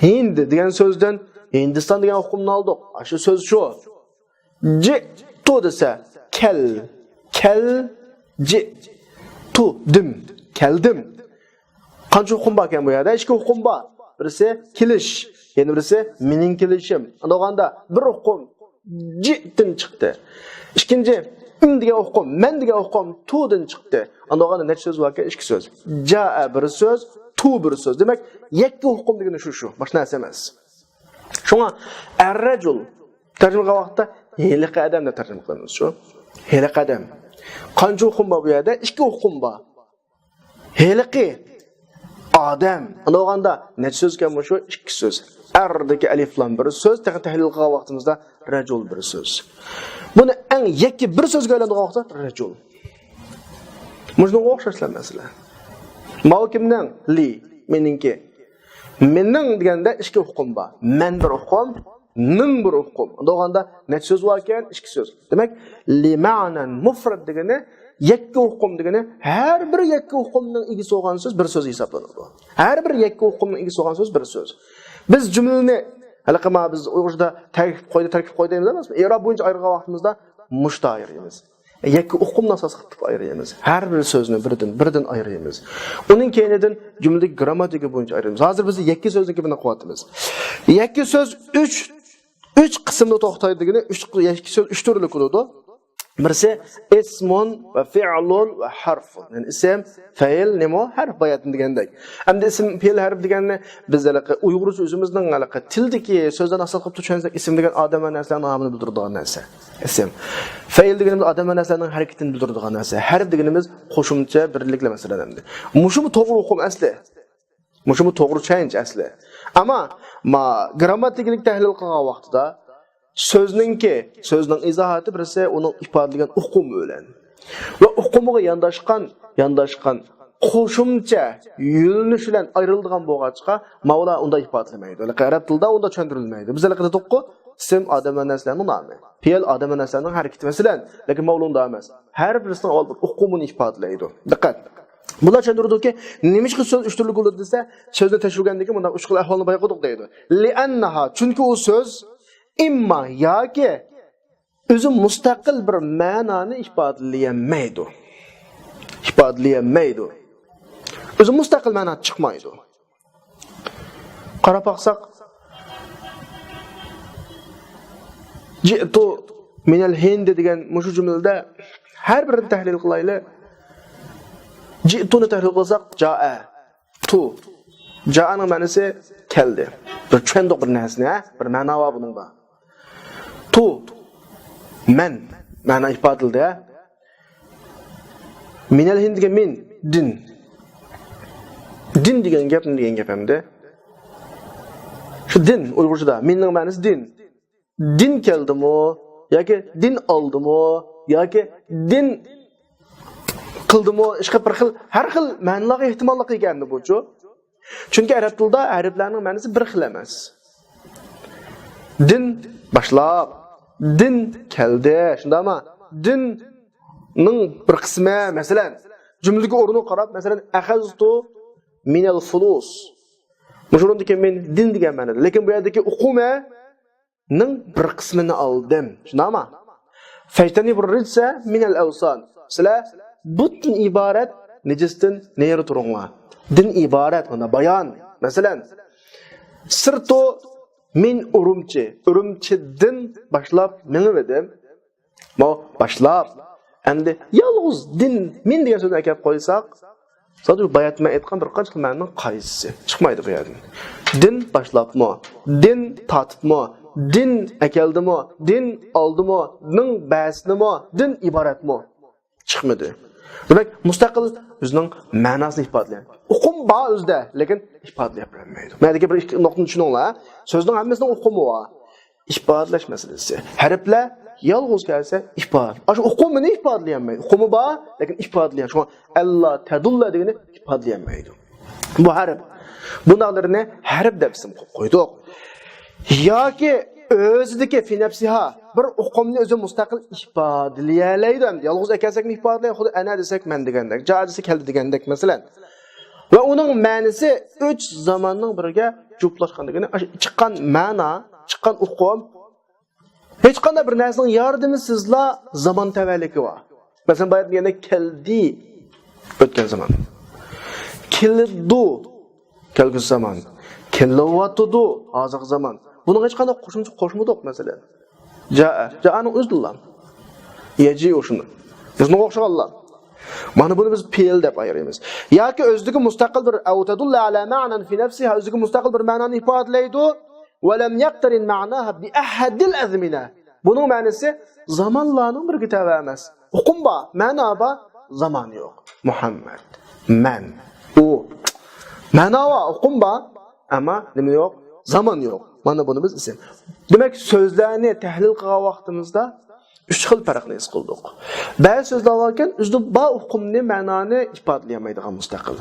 ھىند دېگەن سۆزدىن ھىندىستان دېگەن ئۇقۇمنى ئالدۇق. ئاشۇ سۆز شۇ. جىئتۇ دېسە، كەل، كەل، جىئتۇ، دىم، كەلدىم. قانچە ئۇقۇم باركەن بۇ يەردە؟ ئىككى ئۇقۇم بار. بىرسى كېلىش، يەنە بىرسى مېنىڭ كېلىشىم. ئاندىغاندا بىر ئۇقۇم جىدىن چىقتى. ئىككىنچى ئىم دېگەن ئۇقۇم، مەن دېگەن ئۇقۇم تۇدىن چىقتى. ئاندىغاندا نەچچە سۆز باركەن؟ ئىككى سۆز. جائە بىر سۆز، تۇ بىر سۆز. دېمەك، يەككە ئۇقۇم دېگىنى شۇ، شۇ. باشقا نەرسە ئەمەس. شۇڭا ئەررەجۇل تەرجىمە قىلغان ۋاقىتتا ھېلىقى ئادەم دەپ تەرجىمە قىلىمىز شۇ. ھېلىقى ئادەم. قانچە ئۇقۇم بار بۇ يەردە؟ ئىككى ئۇقۇم بار. ھېلىقى ئادەم. ئاندىغاندا نەچچە سۆزكەن مۇشۇ؟ ئىككى سۆز. ئەردىكى ئەلىف لام بىر سۆز، تېخى تەھلىل قىلغان ۋاقتىمىزدا رەجۇل بىر سۆز. بۇنى ئەڭ يەككە بىر سۆزگە ئايلاندۇرغان ۋاقىتتا رەجۇل. مۇشۇنىڭغا ئوخشاشلا مەسىلە. ماۋۇ كىمنىڭ؟ لى، مېنىڭكى. مېنىڭ دېگەندە ئىككى ئۇقۇم بار. مەن بىر ئۇقۇم، نىڭ بىر ئۇقۇم. ئاندىغاندا نەچچە سۆز باركەن؟ ئىككى سۆز. دېمەك، لىمەنەن مۇفرەت دېگىنى يەككە ئۇقۇم دېگىنى، ھەر بىر يەككە ئۇقۇمنىڭ ئىگىسى بولغان سۆز بىر سۆز ھېسابلىنىدۇ. ھەر بىر يەككە ئۇقۇمنىڭ ئىگىسى بولغان سۆز بىر سۆز. بىز جۈملىنى، ھېلىقى ما بىز ئۇيغۇرچىدا تەركىب قويدى، تەركىب قويدى دەيمىز ئەمەسمۇ؟ ئېراب بويىچە ئايرىغان ۋاقتىمىزدا مۇشتا ئايرىيمىز. يەككە ئۇقۇمنى ئاساس قىلىپ ئايرىيمىز. ھەر بىر سۆزنى بىردىن، بىردىن ئايرىيمىز. ئۇنىڭ كەينىدىن جۈملىدىكى گىرامماتىكا بويىچە ئايرىيمىز. ھازىر بىز يەككە سۆزنىڭكى بىلەن قىلىۋاتىمىز. يەككە سۆز ئۈچ، ئۈچ قىسىمدا توختايدۇ دېگىنى، ئۈچ، يەككە سۆز ئۈچ تۈرلۈك بولىدۇ. بىرسى ئىسمۇن ۋە فىئلۇن ۋە ھەرفۇن. يەنى ئىسىم، فەئىل، نېمە؟ ھەرپ، باياتىن دېگەندەك. ئەمدى ئىسىم، پېئىل، ھەرپ دېگەننى بىز ھېلىقى ئۇيغۇرچە ئۆزىمىزنىڭ ھېلىقى تىلدىكى سۆزلەرنى ئاساس قىلىپ تۇرۇپ چۈشەنسەك، ئىسىم دېگەن ئادەم ۋە نەرسىلەرنىڭ ھالىنى بىلدۈرىدىغان نەرسە. ئىسىم. فەئىل دېگىنىمىز ئادەم ۋە نەرسىلەرنىڭ ھەرىكىتىنى بىلدۈرىدىغان نەرسە. ھەرپ دېگىنىمىز قوشۇمچە بىرلىكلەر مەسىلەن ئەمدى. مۇشۇمۇ توغرا ئۇقۇم ئەسلى. مۇشۇمۇ توغرا چۈشەنچە ئەسلى. ئەمما ما گىرامماتىكىلىق تەھلىل قىلغان ۋاقتىدا سۆزنىڭكى، سۆزنىڭ ئىزاھاتى بىرسى ئۇنىڭ ئىپادىلىگەن ئۇقۇمى بىلەن ۋە ئۇقۇمىغا يانداشقان، يانداشقان قوشۇمچە يۆنىلىش بىلەن ئايرىلىدىغان بولغاچقا، ماۋۇلار ئۇنداق ئىپادىلىمەيدۇ. ھېلىقى ئەرەب تىلىدا ئۇنداق چۈشەندۈرۈلمەيدۇ. بىز ھېلىقى دېدۇققۇ، ئىسىم ئادەم ۋە نەرسىلەرنىڭ نامى، پېئىل ئادەم ۋە نەرسىلەرنىڭ ھەرىكىتى. مەسىلەن، لېكىن ماۋۇ ئۇنداق ئەمەس. ھەر بىرسىنىڭ ئاۋۋال بىر ئۇقۇمىنى ئىپادىلەيدۇ. دىققەت! بۇلار چۈشەندۈرىدۇكى، نېمىشقا سۆز ئۈچ تۈرلۈك بولىدۇ دېسە، سۆزنى تەكشۈرگەندىن كېيىن مۇنداق ئۈچ خىل ئەھۋالنى بايقىدۇق دەيدۇ. لىئەننەھا، چۈنكى ئۇ سۆز ئىمما ياكى ئۆزى مۇستەقىل بىر مەنانى ئىپادىلىيەلمەيدۇ. ئىپادىلىيەلمەيدۇ. ئۆزى مۇستەقىل مەنا چىقمايدۇ. قاراپ باقساق، جىئتۇ مىنەل ھىندى دېگەن مۇشۇ جۈملىدە ھەر بىرىنى تەھلىل قىلايلى. جىئتۇنى تەھلىل قىلساق، جائە، تۇ. جائەنىڭ مەنىسى كەلدى. بىر چۈشەندۇق بىر نەرسىنى، ھە؟ بىر مەنا بار بۇنىڭدا. تۇ، مەن، مەنا ئىپادىلىدى، ھە؟ مىنەل ھىند دېگەن مىن، دىن. دىن دېگەن گەپ نېمە دېگەن گەپ ئەمدى؟ شۇ دىن، ئۇيغۇرچىدا. مىننىڭ مەنىسى دىن. دىن كەلدىمۇ ياكى دىن ئالدىمۇ ياكى دىن قىلدىمۇ، ئىشقىلىپ بىر خىل، ھەر خىل مەنىلەرگە ئېھتىماللىق ئىگە ئەمدى بۇچۇ. چۈنكى ئەرەب تىلىدا ھەرپلەرنىڭ مەنىسى بىر خىل ئەمەس. دىن باشلاپ، دىن كەلدى، شۇنداقمۇ؟ دىننىڭ بىر قىسمى، مەسىلەن، جۈملىدىكى ئورنىغا قاراپ، مەسىلەن، ئەخەزتۇ مىنەل فۇلۇس. مۇشۇ ئورۇندىكى مىن دىن دېگەن مەنىدە. لېكىن بۇ يەردىكى ئۇقۇمە نىڭ بىر قىسمىنى ئالدىم. شۇنداقمۇ؟ فەجتەنىبۇر رىجسە مىنەل ئەۋسان. سىلەر بۇتتىن ئىبارەت نىجىستىن نېرى تۇرۇڭلار. دىن ئىبارەت، مانا بايان. مەسىلەن، سىرتۇ مىن ئۇرۇمچى. ئۈرۈمچىدىن باشلاپ مېڭىۋىدىم. مو باشلاپ. ئەمدى يالغۇز دىن، مىن دېگەن سۆزنى ئەكەپ قويساق، زادى بۇ باياتىن مەن ئېيتقان بىر قانچە خىل مەنىنىڭ قايسىسى چىقمايدۇ بۇ يەردىن. دىن باشلاپمۇ، دىن تارتىپمۇ، دىن ئەكەلدىمۇ، دىن ئالدىمۇ، نىڭ بەسىنىمۇ، دىن ئىبارەتمۇ؟ چىقمىدى. دېمەك، مۇستەقىل ئۆزىنىڭ مەناسىنى ئىپادىلەيدۇ. ئۇقۇم بار ئۆزىدە، لېكىن ئىپادىلەپ بەرمەيدۇ. مەندىكى بىر ئىككى نۇقتىنى چۈشىنىڭلار. سۆزنىڭ ھەممىسىنىڭ ئۇقۇمى بار. ئىپادىلەش مەسىلىسى. ھەرپلەر يالغۇز كەلسە ئىپادە. ئاشۇ ئۇقۇمىنى ئىپادىلىيەلمەيدۇ. ئۇقۇمى بار، لېكىن ئىپادىلىيەلمەيدۇ. شۇڭا ئەللا تەدۇللا دېگىنى ئىپادىلىيەلمەيدۇ. بۇ ھەرپ. بۇنداقلىرىنى ھەرپ دەپ ئىسىم قويۇپ قويدۇق. ياكى ئۆزىدىكى في نفسها بىر ئۇقۇمنى ئۆزى مۇستەقىل ئىپادىلىيەلەيدۇ. ئەمدى يالغۇز ئەكەلسەكمۇ ئىپادىلەيدۇ، خۇددى ئەنە دېسەك مەن دېگەندەك، جاء دېسە كەلدى دېگەندەك، مەسىلەن. ۋە ئۇنىڭ مەنىسى ئۈچ زاماننىڭ بىرىگە جۇپلاشقان دېگىنى، ئاشۇ چىققان مەنا، چىققان ئۇقۇم، ھېچقانداق بىر نەرسىنىڭ ياردىمىسىزلا زامان تەۋەلىكى بار. مەسىلەن، بايا دېگەندەك كەلدى، ئۆتكەن زامان. كېلىدۇ، كەلگۈسى زامان. كېلىۋاتىدۇ، ھازىرقى زامان. بۇنىڭغا ھېچقانداق قوشۇمچە قوشمىدۇق، مەسىلەن. جاء، جاءنىڭ ئۆزىدىلا. يەجىئۇ شۇنى. بىزنىڭ ئوخشىغانلار. مانا بۇنى بىز پېئىل دەپ ئايرىمىز. ياكى ئۆزىدىكى مۇستەقىل بىر، أو تدل على معنى في نفسها، ئۆزىدىكى مۇستەقىل بىر مەنانى ئىپادىلەيدۇ. ولم يقترن معناها بأحد الأزمنة. بۇنىڭ مەنىسى زامانلارنىڭ بىرىگە تەۋە ئەمەس. ئۇقۇم بار، مەنا بار، زامان يوق. مۇھەممەد، مەن، ئۇ. مەنا بار، ئۇقۇم بار، ئەمما نېمە يوق؟ زامان يوق. مانا بۇنى بىز ئىسىم. دېمەك، سۆزلەرنى تەھلىل قىلغان ۋاقتىمىزدا ئۈچ خىل پەرقنى ھېس قىلدۇق. بەزى سۆزلەر باركەن، ئۆزىدە بار ئۇقۇمنى، مەنانى ئىپادىلىيەلمەيدىغان مۇستەقىل.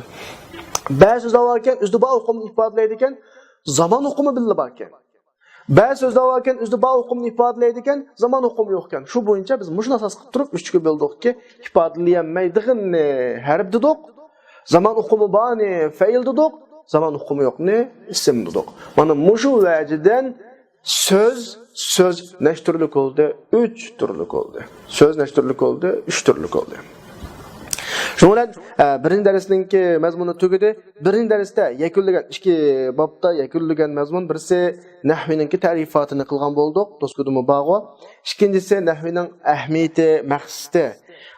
بەزى سۆزلەر باركەن، ئۆزىدە بار ئۇقۇمنى ئىپادىلەيدىكەن، زامان ئۇقۇمى بىللە باركەن. بەزى سۆزلەر باركەن، ئۆزىدە بار ئۇقۇمنى ئىپادىلەيدىكەن، زامان ئۇقۇمى يوقكەن. شۇ بويىچە بىز مۇشۇنى ئاساس قىلىپ تۇرۇپ ئۈچكە بۆلدۇقكى، ئىپادىلىيەلمەيدىغىنىنى ھەرپ دېدۇق، زامان ئۇقۇمى بارنى پېئىل دېدۇق، زامان ئۇقۇمى يوقنى ئىسىم دېدۇق. مانا مۇشۇ ۋەجىدىن سۆز، سۆز نەچچە تۈرلۈك بولدى؟ ئۈچ تۈرلۈك بولدى. سۆز نەچچە تۈرلۈك بولدى؟ ئۈچ تۈرلۈك بولدى. شۇنىڭ بىلەن، ئە، بىرىنچى دەرسنىڭكى مەزمۇنى تۈگىدى. بىرىنچى دەرستە يەكۈنلىگەن، ئىككى بابتا يەكۈنلىگەن مەزمۇن، بىرسى نەھۋىنىڭكى تەرىپاتىنى قىلغان بولدۇق، دوسكىدىمۇ بارغۇ. ئىككىنچىسى نەھۋىنىڭ ئەھمىيىتى، مەقسىتى.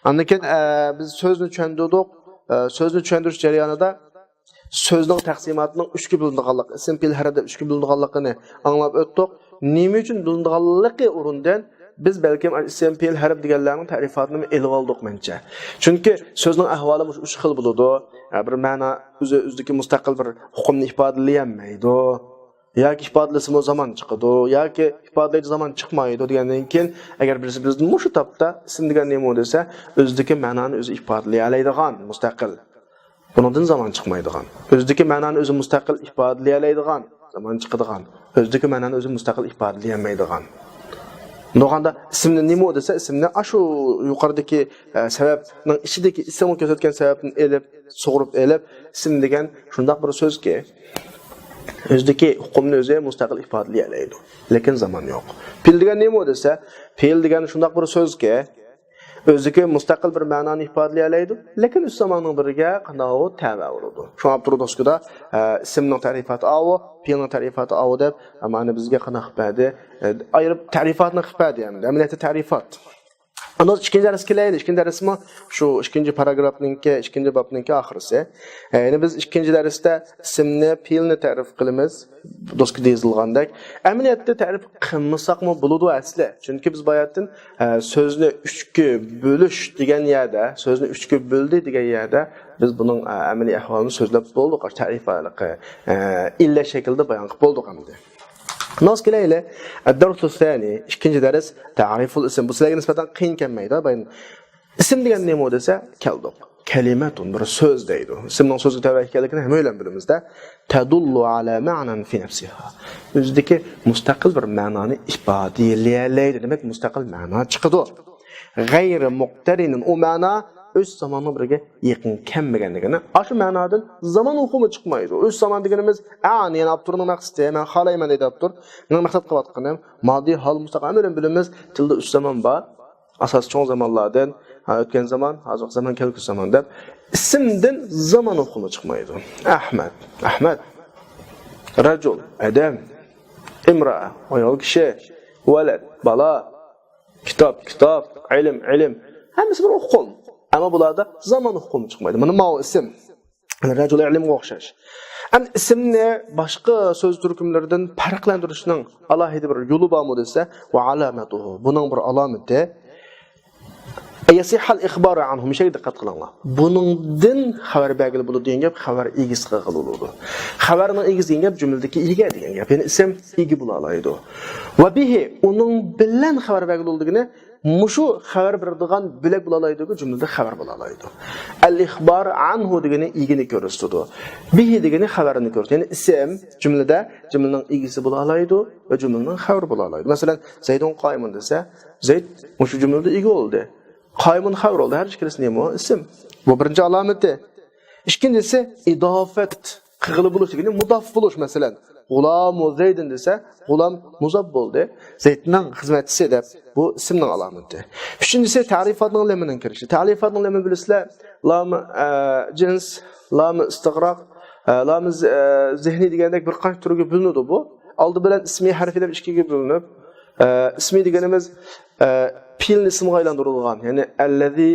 ئاندىن كېيىن، ئە، بىز سۆزنى چۈشەندۈردۇق. ئە، سۆزنى چۈشەندۈرۈش جەريانىدا سۆزنىڭ تەقسىماتىنىڭ ئۈچكە بۆلۈنىدىغانلىقى، ئىسىم، پېئىل، ھەرپ دەپ ئۈچكە بۆلۈنىدىغانلىقىنى ئاڭلاپ ئۆتتۇق. نېمە ئۈچۈن بۆلۈنىدىغانلىقى ئورنىدىن بىز بەلكىم ئىسىم، پېئىل، ھەرپ دېگەنلەرنىڭ تەرىپاتىنى ئېلىۋالدۇق مەنچە. چۈنكى سۆزنىڭ ئەھۋالى مۇشۇ ئۈچ خىل بولىدۇ. ھە، بىر مەنا ئۆزى، ئۆزىدىكى مۇستەقىل بىر ئۇقۇمنى ئىپادىلىيەلمەيدۇ. ياكى ئىپادىلىسىمۇ زامان چىقىدۇ، ياكى ئىپادىلەيدۇ زامان چىقمايدۇ دېگەندىن كېيىن، ئەگەر بىرسى بىزدىن مۇشۇ تاپتا ئىسىم دېگەن نېمە دېسە، ئۆزىدىكى مەنانى ئۆزى ئىپادىلىيەلەيدىغان مۇستەقىل. بۇنىڭدىن زامان چىقمايدىغان. ئۆزىدىكى مەنانى ئۆزى مۇستەقىل ئىپادىلىيەلەيدىغان، زامان چىقىدىغان. ئۆزىدىكى مەنانى ئۆزى مۇستەقىل ئىپادىلىيەلمەيدىغان. بولغاندا ئىسىمنى نېمە دېسە، ئىسىمنى ئاشۇ يۇقىرىدىكى، ئە، سەۋەبنىڭ ئىچىدىكى ئىسىمغا كۆرسەتكەن سەۋەبتىن ئېلىپ، سۇغۇرۇپ ئېلىپ، ئىسىم دېگەن شۇنداق بىر سۆزكى، ئۆزىدىكى ئۇقۇمنى ئۆزى مۇستەقىل ئىپادىلىيەلەيدۇ. لېكىن زامان يوق. پېئىل دېگەن نېمە دېسە، پېئىل دېگەن شۇنداق بىر سۆزكى، ئۆزىدىكى مۇستەقىل بىر مەنانى ئىپادىلىيەلەيدۇ، لېكىن ئۈچ زاماننىڭ بىرىگە قانداق تەۋە بولىدۇ. شۇڭا ئاپتور دوسكىدا، ئە، ئىسىمنىڭ تەرىپاتى ئاۋۇ، پېئىلنىڭ تەرىپاتى ئاۋۇ دەپ، مانا بىزگە قانداق بەردى، ئە، ئايرىپ تەرىپاتنى قىلىپ بەردى، يەنى ئەمەلىيەتتە تەرىپات. ئاندىن ئىككىنچى دەرسكە كېلەيلى. ئىككىنچى دەرسمۇ شۇ ئىككىنچى پاراگرافنىڭكى، ئىككىنچى بابنىڭكى ئاخىرسى. ئە، يەنى بىز ئىككىنچى دەرستە ئىسىمنى، پېئىلنى تەرىپ قىلىمىز. دوسكىدا يېزىلغاندەك. ئەمەلىيەتتە تەرىپ قىلمىساقمۇ بولىدۇ ئەسلى. چۈنكى بىز باياتىن، ئە، سۆزنى ئۈچكە بۆلۈش دېگەن يەردە، سۆزنى ئۈچكە بۆلدى دېگەن يەردە بىز بۇنىڭ، ئە، ئەمەلىي ئەھۋالىنى سۆزلەپ بولدۇق. ئاشۇ تەرىپ ئارقىلىق، ئە، ئىللەت شەكلىدە بايان قىلىپ بولدۇق ئەمدى. ناز كېلەيلى. الدرس الثاني، ئىككىنچى دەرس، تعريف الاسم. بۇ سىلەرگە نىسبەتەن قىيىن كەلمەيدۇ. بايىن ئىسىم دېگەن نېمە دېسە، كەلدۇق. كلمة، بىر سۆز دەيدۇ. ئىسىمنىڭ سۆزگە تەۋە ئىكەنلىكىنى ھەممە بىلىمىزدە. تدل على معنى في نفسها. ئۆزىدىكى مۇستەقىل بىر مەنانى ئىپادىلىيەلەيدۇ. دېمەك، مۇستەقىل مەنا چىقىدۇ. غير مقترن، ئۇ مەنا ئۆز زاماننىڭ بىرىگە يېقىن كەلمىگەن دېگىنى. ئاشۇ مەنادىن زامان ئۇقۇمى چىقمايدۇ. ئۆز زامان دېگىنىمىز، ئەنى، يەنى ئاپتورنىڭ مەقسىتى، مەن خالايمەن دەيدۇ ئاپتور. مېنىڭ مەقسەت قىلىۋاتقىنىم، ماددىي ھال، مۇستەقىل ئەمرىن بىلىمىز، تىلدا ئۈچ زامان بار. ئاساسىي چوڭ زامانلاردىن، ھە، ئۆتكەن زامان، ھازىرقى زامان، كەلگۈسى زامان دەپ. ئىسىمدىن زامان ئۇقۇمى چىقمايدۇ. ئەھمەد، ئەھمەد. رەجۇل، ئادەم. ئىمرائە، ئايال كىشى. ۋەلەد، بالا. كىتاب، كىتاب. ئىلىم، ئىلىم. ھەممىسى بىر ئۇقۇم. ئەمما بۇلاردا زامان ئۇقۇمى چىقمايدۇ. مانا ماۋۇ ئىسىم. رەجۇل ئىلىمغا ئوخشاش. ئەمدى ئىسىمنى باشقا سۆز تۈركۈملىرىدىن پەرقلەندۈرۈشنىڭ ئالاھىدە بىر يولى بارمۇ دېسە، وعلامته. بۇنىڭ بىر ئالامىتى. يصح الإخبار عنه. مۇشۇ يەرگە دىققەت قىلىڭلار. بۇنىڭدىن خەۋەر بەرگىلى بولىدۇ دېگەن گەپ، خەۋەر ئىگىسى قىلغىلى بولىدۇ. خەۋەرنىڭ ئىگىسى دېگەن گەپ جۈملىدىكى ئىگە دېگەن گەپ. يەنى ئىسىم ئىگە بولالايدۇ. وبه، ئۇنىڭ بىلەن خەۋەر بەرگىلى بولىدۇ دېگىنى، مۇشۇ خەۋەر بېرىدىغان بۆلەك بولالايدۇ، جۈملىدە خەۋەر بولالايدۇ. الإخبار عنه دېگىنى ئىگىنى كۆرسىتىدۇ. به دېگىنى خەۋەرنى كۆرسىتىدۇ. يەنى ئىسىم جۈملىدە جۈملىنىڭ ئىگىسى بولالايدۇ ۋە جۈملىنىڭ خەۋىرى بولالايدۇ. مەسىلەن، زەيدۇن قائىمۇن دېسە، زەيد مۇشۇ جۈملىدە ئىگە بولدى. قائىمۇن خەۋەر بولدى. ھەر ئىككىلىسى نېمە؟ ئىسىم. بۇ بىرىنچى ئالامىتى. ئىككىنچىسى، ئىدافەت قىلغىلى بولۇش دېگىنى مۇداف بولۇش. مەسىلەن، غۇلامۇ زەيدىن دېسە، غۇلام مۇزاپ بولدى. زەيدنىڭ خىزمەتچىسى دەپ، بۇ ئىسىمنىڭ ئالامىتى. ئۈچىنچىسى، تەرىپاتنىڭ لامىنىڭ كىرىشى. تەرىپاتنىڭ لامى بىلىسىلەر، لامى، ئە، جىنس، لامى ئىستىغراق، ئە، لامى ز-، ئە، زېھنى دېگەندەك بىر قانچە تۈرگە بۆلۈنىدۇ بۇ. ئالدى بىلەن ئىسمى ھەرپى دەپ ئىككىگە بۆلۈنۈپ، ئە، ئىسمى دېگىنىمىز، ئە، پېئىلنى ئىسىمغا ئايلاندۇرىدىغان، يەنى ئەللەزى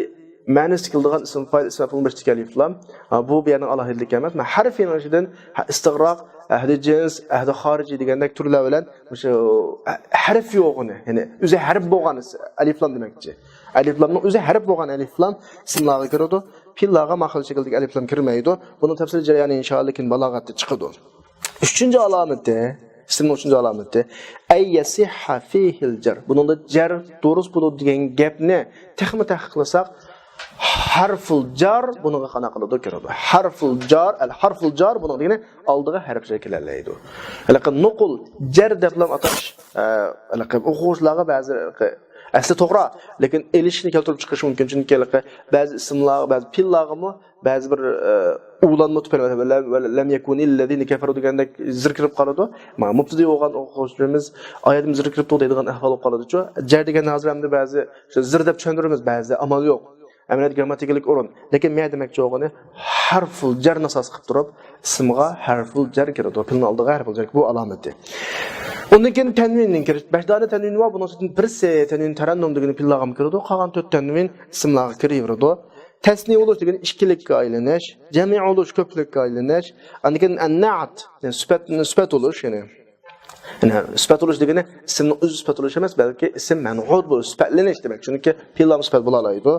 مەنىسى كېلىدىغان ئىسىم پائىل، ئىسم مەپئۇل باشتىكى ئەلىف لام. ھە، بۇ، بۇ يەرنىڭ ئالاھىدىلىكى ئەمەس. مەن ھەرپىنىڭ ئىچىدىن ھە، ئىستىغراق، ئەھدى جىنس، ئەھدى خارىجى دېگەندەك تۈرلەر بىلەن مۇشۇ ھە-، ھەرپ يوغىنى، يەنى ئۆزى ھەرپ بولغان ئەلىف لام دېمەكچى. ئەلىف لامنىڭ ئۆزى ھەرپ بولغان ئەلىف لام ئىسىملارغا كىرىدۇ. پېئىللارغا ما خىل شەكىلدىكى ئەلىف لام كىرمەيدۇ. بۇنىڭ تەپسىلىي جەريانى ئىنشائاللا كېيىن بالاغەتتە چىقىدۇ. ئۈچىنچى ئالامىتى، ئىسىمنىڭ ئۈچىنچى ئالامىتى، أن يصح فيه الجر. بۇنىڭدا جەر دۇرۇس بولىدۇ دېگەن گەپنى تېخىمۇ تەھقىقلىساق، حرف الجر بۇنىڭغا قانداق قىلىدۇ؟ كىرىدۇ. حرف الجر، الحرف الجر بۇنىڭ دېگىنى ئالدىغا ھەرپ كېلەلەيدۇ. ھېلىقى نوقۇل جەر دەپلا ئاتاش، ئە، ھېلىقى ئوقۇغۇچىلارغا بەزى، ئەسلى توغرا، لېكىن ئېلىشىشنى كەلتۈرۈپ چىقىرىشى مۇمكىن. چۈنكى ھېلىقى بەزى ئىسىملارغا، بەزى پېئىللارغىمۇ بەزى بىر، ئە، ئۇلانما تۈپەيلى، مەسىلەن، لەم، لەم يەكۇنىللەزىنە كەفەرۇ دېگەندەك زىر كىرىپ قالىدۇ. مانا مۇبتەدى بولغان ئوقۇغۇچىلىرىمىز ئايەتمۇ زىر كىرىپتۇ دەيدىغان ئەھۋال بولۇپ قالىدۇچۇ. جەر دېگەن ھازىر ئەمدى بەزى شۇ زىر دەپ چۈشەندۈرىمىز، بەزىدە ئامال يوق. ئەمەلىيەتتە گرامماتىكىلىق ئورۇن. لېكىن مەن دېمەكچى بولغىنى، ھەرفۇل جەرنى ئاساس قىلىپ تۇرۇپ، ئىسىمغا ھەرفۇل جەر كىرىدۇ. پېئىلنىڭ ئالدىغا ھەرفۇل جەر، بۇ ئالامىتى. ئۇندىن كېيىن تەنۋىننىڭ كىرىش. بەش دانە تەنۋىن بار، بۇنىڭ ئىچىدىن بىرسى تەنۋىن تەرەننۇم دېگىنى پېئىللارغىمۇ كىرىدۇ. قالغان تۆت تەنۋىن ئىسىملارغا كىرىۋېرىدۇ. تەسنىيە بولۇش دېگىنى ئىككىلىككە ئايلىنىش، جەمئىي بولۇش كۆپلۈككە ئايلىنىش، ئاندىن كېيىن ئەننەئت، يەنى سۈپەت، سۈپەت بولۇش، يەنى، يەنى سۈپەت بولۇش دېگىنى ئىسىمنىڭ ئۆزى سۈپەت بولۇش ئەمەس، بەلكى ئىسىم مەنئۇت بولۇش، سۈپەتلىنىش دېمەك. چۈنكى پېئىللارمۇ سۈپەت بولالايدۇ.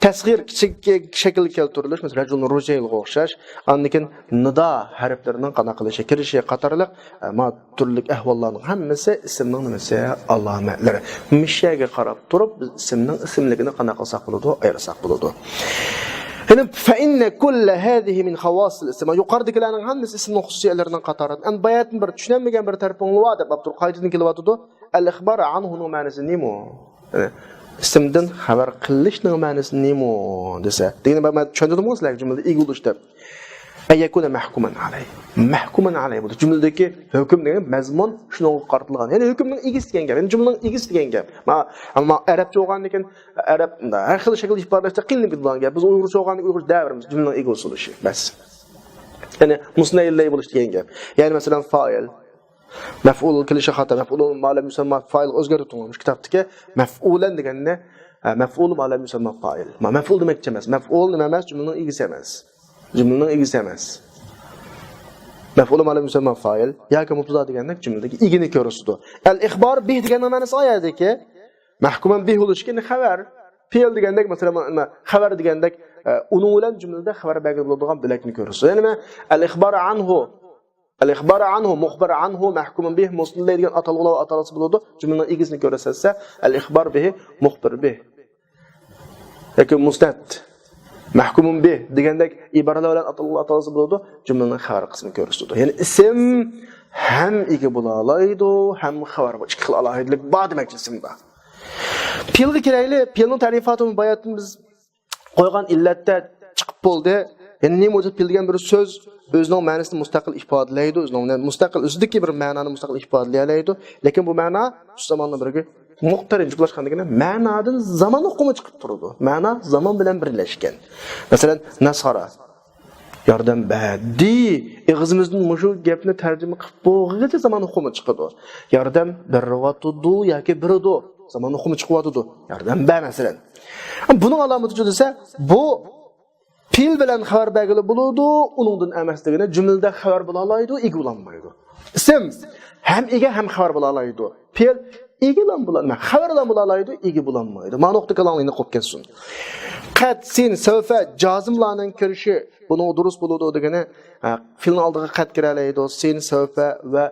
تەسغىر، كىچىك شەكىلگە كەلتۈرۈلۈش، مەسىلەن، رەجۇلۇن رۇجەيلغا ئوخشاش. ئاندىن كېيىن نىدا ھەرپلىرىنىڭ قانداق قىلىشى، كىرىشى قاتارلىق، ئە، ما تۈرلۈك ئەھۋاللارنىڭ ھەممىسى ئىسىمنىڭ نېمىسى؟ ئالامەتلىرى. مۇشۇ يەرگە قاراپ تۇرۇپ، بىز ئىسىمنىڭ ئىسىملىكىنى قانداق قىلساق بولىدۇ؟ ئايرىساق بولىدۇ. يەنى، فإن كل هذه من خواص الاسم. يۇقىرىدىكىلەرنىڭ ھەممىسى ئىسىمنىڭ خۇسۇسىيەتلىرىنىڭ قاتارىدىن. ئەمدى باياتىن بىر چۈشىنەلمىگەن بىر تەرىپىڭلار بار دەپ ئاپتور قايتىدىن كېلىۋاتىدۇ. الإخبار عنه نىڭ مەنىسى نېمە؟ يەنى، ئىسىمدىن خەۋەر قىلىشنىڭ مەنىسى نېمە دېسە. دېگىنى مەن چۈشەندۈردۈمغۇ سىلەرگە جۈملىدە ئىگە بولۇش دەپ. أن يكون محكوما عليه. مەھكۇمۇن ئەلەيھ بولىدۇ. جۈملىدىكى ھۆكۈم دېگەن مەزمۇن شۇنىڭغا قارىتىلغان. يەنى ھۆكۈمنىڭ ئىگىسى دېگەن گەپ. يەنى جۈملىنىڭ ئىگىسى دېگەن گەپ. ما-، ئەمما ئەرەبچە بولغاندىكىن، ئەرەب ھەر خىل شەكىلدە ئىپادىلەشتە قىينىلىپ كېتىدىغان گەپ. بىز ئۇيغۇرچە بولغاندىكىن ئۇيغۇرچە دەۋېرىمىز. جۈملىنىڭ ئىگىسى بولۇشى. بەس. يەنى مۇسنەيلەي بولۇش دېگەن گەپ. يەنى مەسىلەن، فائىل. مەفئۇل كېلىشى خاتا. مەفئۇلۇ ما لەم يۇسەمما فائىلغا ئۆزگەرتىپ تۇرغان مۇشۇ كىتابتىكى مەفئۇلەن دېگەننى، ئە، مەفئۇلۇ ما لەم يۇسەمما فائىل. ما، مەفئۇل دېمەكچى ئەمەس. مەفئۇل نېمە ئەمەس؟ جۈملىنىڭ ئىگىسى ئەمەس. جۈملىنىڭ ئىگىسى ئەمەس. مەفئۇلۇ ما لەم يۇسەمما فائىل ياكى مۇبتەدا دېگەندەك جۈملىدىكى ئىگىنى كۆرسىتىدۇ. ئەل ئىخبار به دېگەننىڭ مەنىسى ئايەتتىكى مەھكۇمەن به بولۇشكىنى خەۋەر. پېئىل دېگەندەك، مەسىلەن، مانا خەۋەر دېگەندەك، ئە، ئۇنىڭ بىلەن جۈملىدە خەۋەر بەرگىلى بولىدىغان بۆلەكنى كۆرسىتىدۇ. يەنى مەن ئەل ئىخبار ئەنھۇ ئەل ئىخبار ئەنھۇ، مۇخبەر ئەنھۇ، مەھكۇمۇن بىھ، مۇسنەد دەيدىغان ئاتالغۇلار ئاتالغۇسى بولىدۇ. جۈملىنىڭ ئىگىسىنى كۆرسەتسە، ئەل ئىخبار بىھ، مۇخبەر بىھ. ياكى مۇسنەد. مەھكۇمۇن بىھ دېگەندەك ئىبارىلەر بىلەن ئاتالغۇلار ئاتالغۇسى بولىدۇ. جۈملىنىڭ خەۋەر قىسمىنى كۆرسىتىدۇ. يەنى ئىسىم ھەم ئىگە بولالايدۇ، ھەم خەۋەر. بۇ ئىككى خىل ئالاھىدىلىك بار دېمەكچى ئىسىمدا. پېئىلغا كىرەيلى. پېئىلنىڭ تەرىپاتى باياتىن بىز قويغان ئىللەتتە چىقىپ بولدى. يەنى نېمە بولسا پېئىل دېگەن بىر سۆز ئۆزىنىڭ مەنىسىنى مۇستەقىل ئىپادىلەيدۇ، ئۆزىنىڭ مۇستەقىل ئۆزىدىكى بىر مەنانى مۇستەقىل ئىپادىلىيەلەيدۇ. لېكىن بۇ مەنا شۇ زاماندا بىرگە مۇقتەرىن جۇپلاشقان دېگەندە مەنادىن زامان ئۇقۇمى چىقىپ تۇرىدۇ. مەنا زامان بىلەن بىرلەشكەن. مەسىلەن، نەسارا ياردەم بەردى. ئېغىزىمىزدىن مۇشۇ گەپنى تەرجىمە قىلىپ بولغىچە زامان ئۇقۇمى چىقىدۇ. ياردەم بېرىۋاتىدۇ ياكى بېرىدۇ. زامان ئۇقۇمى چىقىۋاتىدۇ. ياردەم بەر، مەسىلەن. بۇنىڭ ئالامىتىچۇ دېسە، بۇ پېئىل بىلەن خەۋەر بەرگىلى بولىدۇ، ئۇنىڭدىن ئەمەس دېگىنى جۈملىدە خەۋەر بولالايدۇ، ئىگە بولالمايدۇ. ئىسىم ھەم ئىگە ھەم خەۋەر بولالايدۇ. پېئىل ئىگىلام بولا، نېمە، خەۋەرلام بولالايدۇ، ئىگە بولالمايدۇ. مانا نۇقتا كالاملىقنى قويۇپ كەتسۇن. قەد، سىن، سەۋفە، جازىملارنىڭ كىرىشى بۇنىڭ دۇرۇس بولىدۇ دېگىنى، ھە، پېئىلنىڭ ئالدىغا قەد كىرەلەيدۇ، سىن، سەۋفە ۋە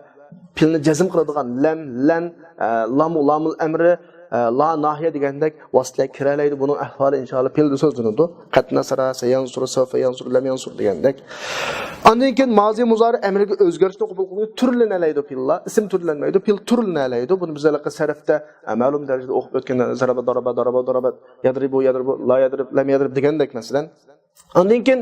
پېئىلنى جەزم قىلىدىغان لەم، لەن، ئە، لامۇ، لامۇل ئەمرى، ئە، لا ناھىيە دېگەندەك ۋاسىتىلەر كىرەلەيدۇ. بۇنىڭ ئەھۋالى ئىنشائاللا پېئىلدە سۆزلىنىدۇ. قەد نەسەرە، سەيەنسۇر، سەۋفە يەنسۇر، لەم يەنسۇر دېگەندەك. ئاندىن كېيىن مازى مۇزارى ئەمرىگە ئۆزگەرتىشنى قوبۇل قىلغۇچە تۈرلىنەلەيدۇ پېئىللار. ئىسىم تۈرلەنمەيدۇ، پېئىل تۈرلىنەلەيدۇ. بۇنى بىز ھېلىقى سەرفتە، ئە، مەلۇم دەرىجىدە ئوقۇپ ئۆتكەن، زەرەبە، دارابە، دارابە، دارابەت، يەدرىبۇ، يەدرىبۇ، لا يەدرىب، لەم يەدرىب دېگەندەك مەسىلەن. ئاندىن كېيىن،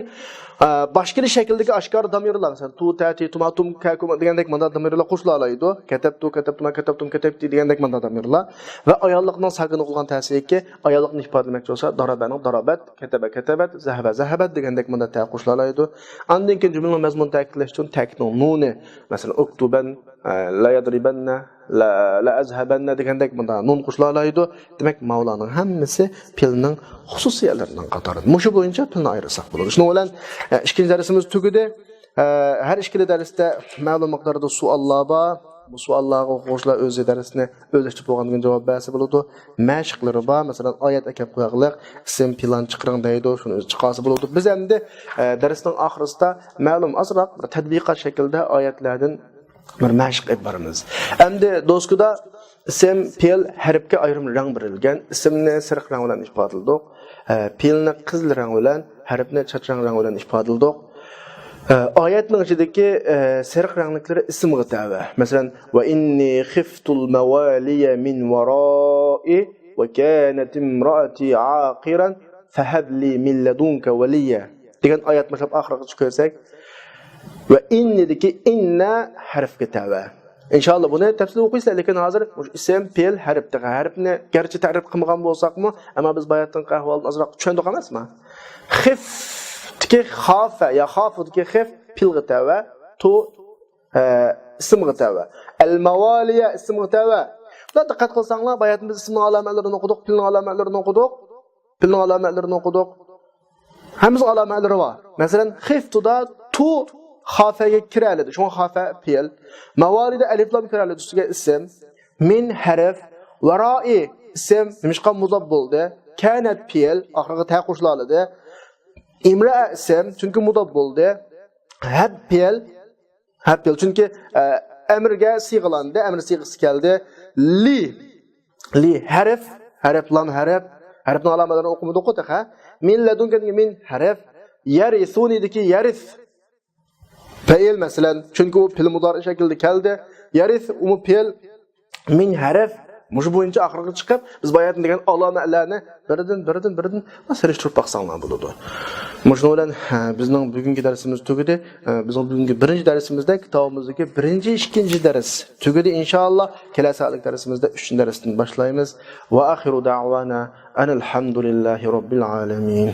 ئە، باش كېلىش شەكلىدىكى ئاشكارا دامىرلار، مەسىلەن، تۇ، تە، تى، تۇما، تۇم، كە، كۇما دېگەندەك مۇنداق دامىرلار قوشۇلالايدۇ. كەتەبتۇ، كەتەبتۇما، كەتەبتۇم، كەتەبتى دېگەندەك مۇنداق دامىرلار. ۋە ئاياللىقنىڭ ساكىن قىلغان تەسىكى، ئاياللىقنى ئىپادىلىمەكچى بولسا، دارابەنىڭ دارابەت، كەتەبە، كەتەبەت، زەھەبە، زەھەبەت دېگەندەك مۇنداق تە قوشۇلالايدۇ. ئاندىن كېيىن جۈملىنىڭ مەزمۇنىنى تەكىتلەش ئۈچۈن تەكىتنىڭ نۇنى، مەسىلەن، ئۇكتۇبەن، ئە، لا يەدرىبەننە، لا، لا ئەزھەبەننە دېگەندەك مۇنداق نۇن قوشۇلالايدۇ. دېمەك، ماۋۇلارنىڭ ھەممىسى پېئىلنىڭ خۇسۇسىيەتلىرىنىڭ قاتارىدا. مۇشۇ بويىچە پېئىلنى ئايرىساق بولىدۇ. شۇنىڭ بىلەن، ئە، ئىككىنچى دەرسىمىز تۈگىدى. ئە، ھەر ئىككىلا دەرستە مەلۇم مىقداردا سوئاللار بار. بۇ سوئاللارغا ئوقۇغۇچىلار ئۆزى دەرسنى ئۆزلەشتۈرۈپ بولغاندىن كېيىن جاۋاب بەرسە بولىدۇ. مەشىقلىرى بار. مەسىلەن، ئايەت ئەكەپ قوياقلىق، ئىسىم پىلان چىقىرىڭ دەيدۇ، شۇنى ئۆزى چىقارسا بولىدۇ. بىز ئەمدى، ئە، دەرسنىڭ ئاخىرىسىدا مەلۇم ئازراق بىر تەتبىقات شەكلىدە ئايەتلەردىن بىر مەشىق ئېلىپ بارىمىز. ئەمدى دوسكىدا ئىسىم، پېئىل، ھەرپكە ئايرىم رەڭ بېرىلگەن. ئىسىمنى سېرىق رەڭ بىلەن ئىپادىلىدۇق. ئە، پېئىلنى قىزىل رەڭ بىلەن، ھەرپنى چاچراڭ رەڭ بىلەن ئىپادىلىدۇق. ئە، ئايەتنىڭ ئىچىدىكى، ئە، سېرىق رەڭلىكلىرى ئىسىمغا تەۋە. مەسىلەن، ۋە ئىننى خىفتۇل مەۋالىيە مىن ۋارائى ۋە كانەت ئىمرائەتى ئاقىرەن فەھەب لى مىن لەدۇنكە ۋەلىييە دېگەن ئايەت باشلاپ ئاخىرىغىچە كۆرسەك، ۋە ئىننىدىكى ئىننە ھەرپكە تەۋە. ئىنشائاللا بۇنى تەپسىلىي ئوقۇيسىلەر، لېكىن ھازىر مۇشۇ ئىسىم، پېئىل، ھەرپ، تېخى ھەرپنى گەرچە تەرىپ قىلمىغان بولساقمۇ، ئەمما بىز باياتىنقى ئەھۋالدىن ئازراق چۈشەندۇق ئەمەسمۇ؟ خىفتىكى خافە يا خافۇدىكى خىف پېئىلغا تەۋە، تۇ، ئە، ئىسىمغا تەۋە. ئەل مەۋالىيە ئىسىمغا تەۋە. بۇلار دىققەت قىلساڭلار، باياتىن بىز ئىسىمنىڭ ئالامەتلىرىنى ئوقۇدۇق، پېئىلنىڭ ئالامەتلىرىنى ئوقۇدۇق. پېئىلنىڭ ئالامەتلىرىنى ئوقۇدۇق. ھەممىسىنىڭ ئالامەتلىرى بار. مەسىلەن، خىفتۇدا تۇ خافەگە كىرەلىدى. شۇڭا خافە پېئىل. مەۋالىدا ئەلىفلام كىرەلىدى، ئۈستىگە ئىسىم. مىن ھەرپ. ۋەرائى ئىسىم. نېمىشقا مۇزاپ بولدى؟ كانەت پېئىل. ئاخىرىغا تە قوشۇلالىدى. ئىمرائە ئىسىم. چۈنكى مۇزاپ بولدى. ھەب پېئىل. ھەب پېئىل. چۈنكى، ئە، ئەمرگە سىيغىلاندى. ئەمر سىيغىسى كەلدى. لى. لى ھەرپ، ھەرپ، لام ھەرپ، ھەرپنىڭ ئالامەتلىرىنى ئوقۇمىدۇققۇ تېخى. مىن لەدۇنكەدىكى مىن ھەرپ، يەرىسۇنىدىكى يەرىس پەئىل مەسىلەن، چۈنكى ئۇ پېئىل مۇزارىئ شەكلىدە كەلدى. يەرىس ئۇمۇ پېئىل، مىن ھەرپ، مۇشۇ بويىچە ئاخىرىغا چىقىپ، بىز باياتىن دېگەن ئالامەتلەرنى بىردىن، بىردىن، بىردىن سېلىشتۇرۇپ باقساڭلار بولىدۇ. مۇشۇنىڭ بىلەن، ھە، بىزنىڭ بۈگۈنكى دەرسىمىز تۈگىدى. ھە، بىزنىڭ بۈگۈنكى بىرىنچى دەرسىمىزدە كىتابىمىزدىكى بىرىنچى، ئىككىنچى دەرس تۈگىدى. ئىنشائاللا، كېلەر سائەتلىك دەرسىمىزدە ئۈچىنچى دەرستىن باشلايمىز. ۋە ئاخىرۇ دەئۋانا ئەنىل ھەمدۇلىللاھى رەببىل ئالەمىن.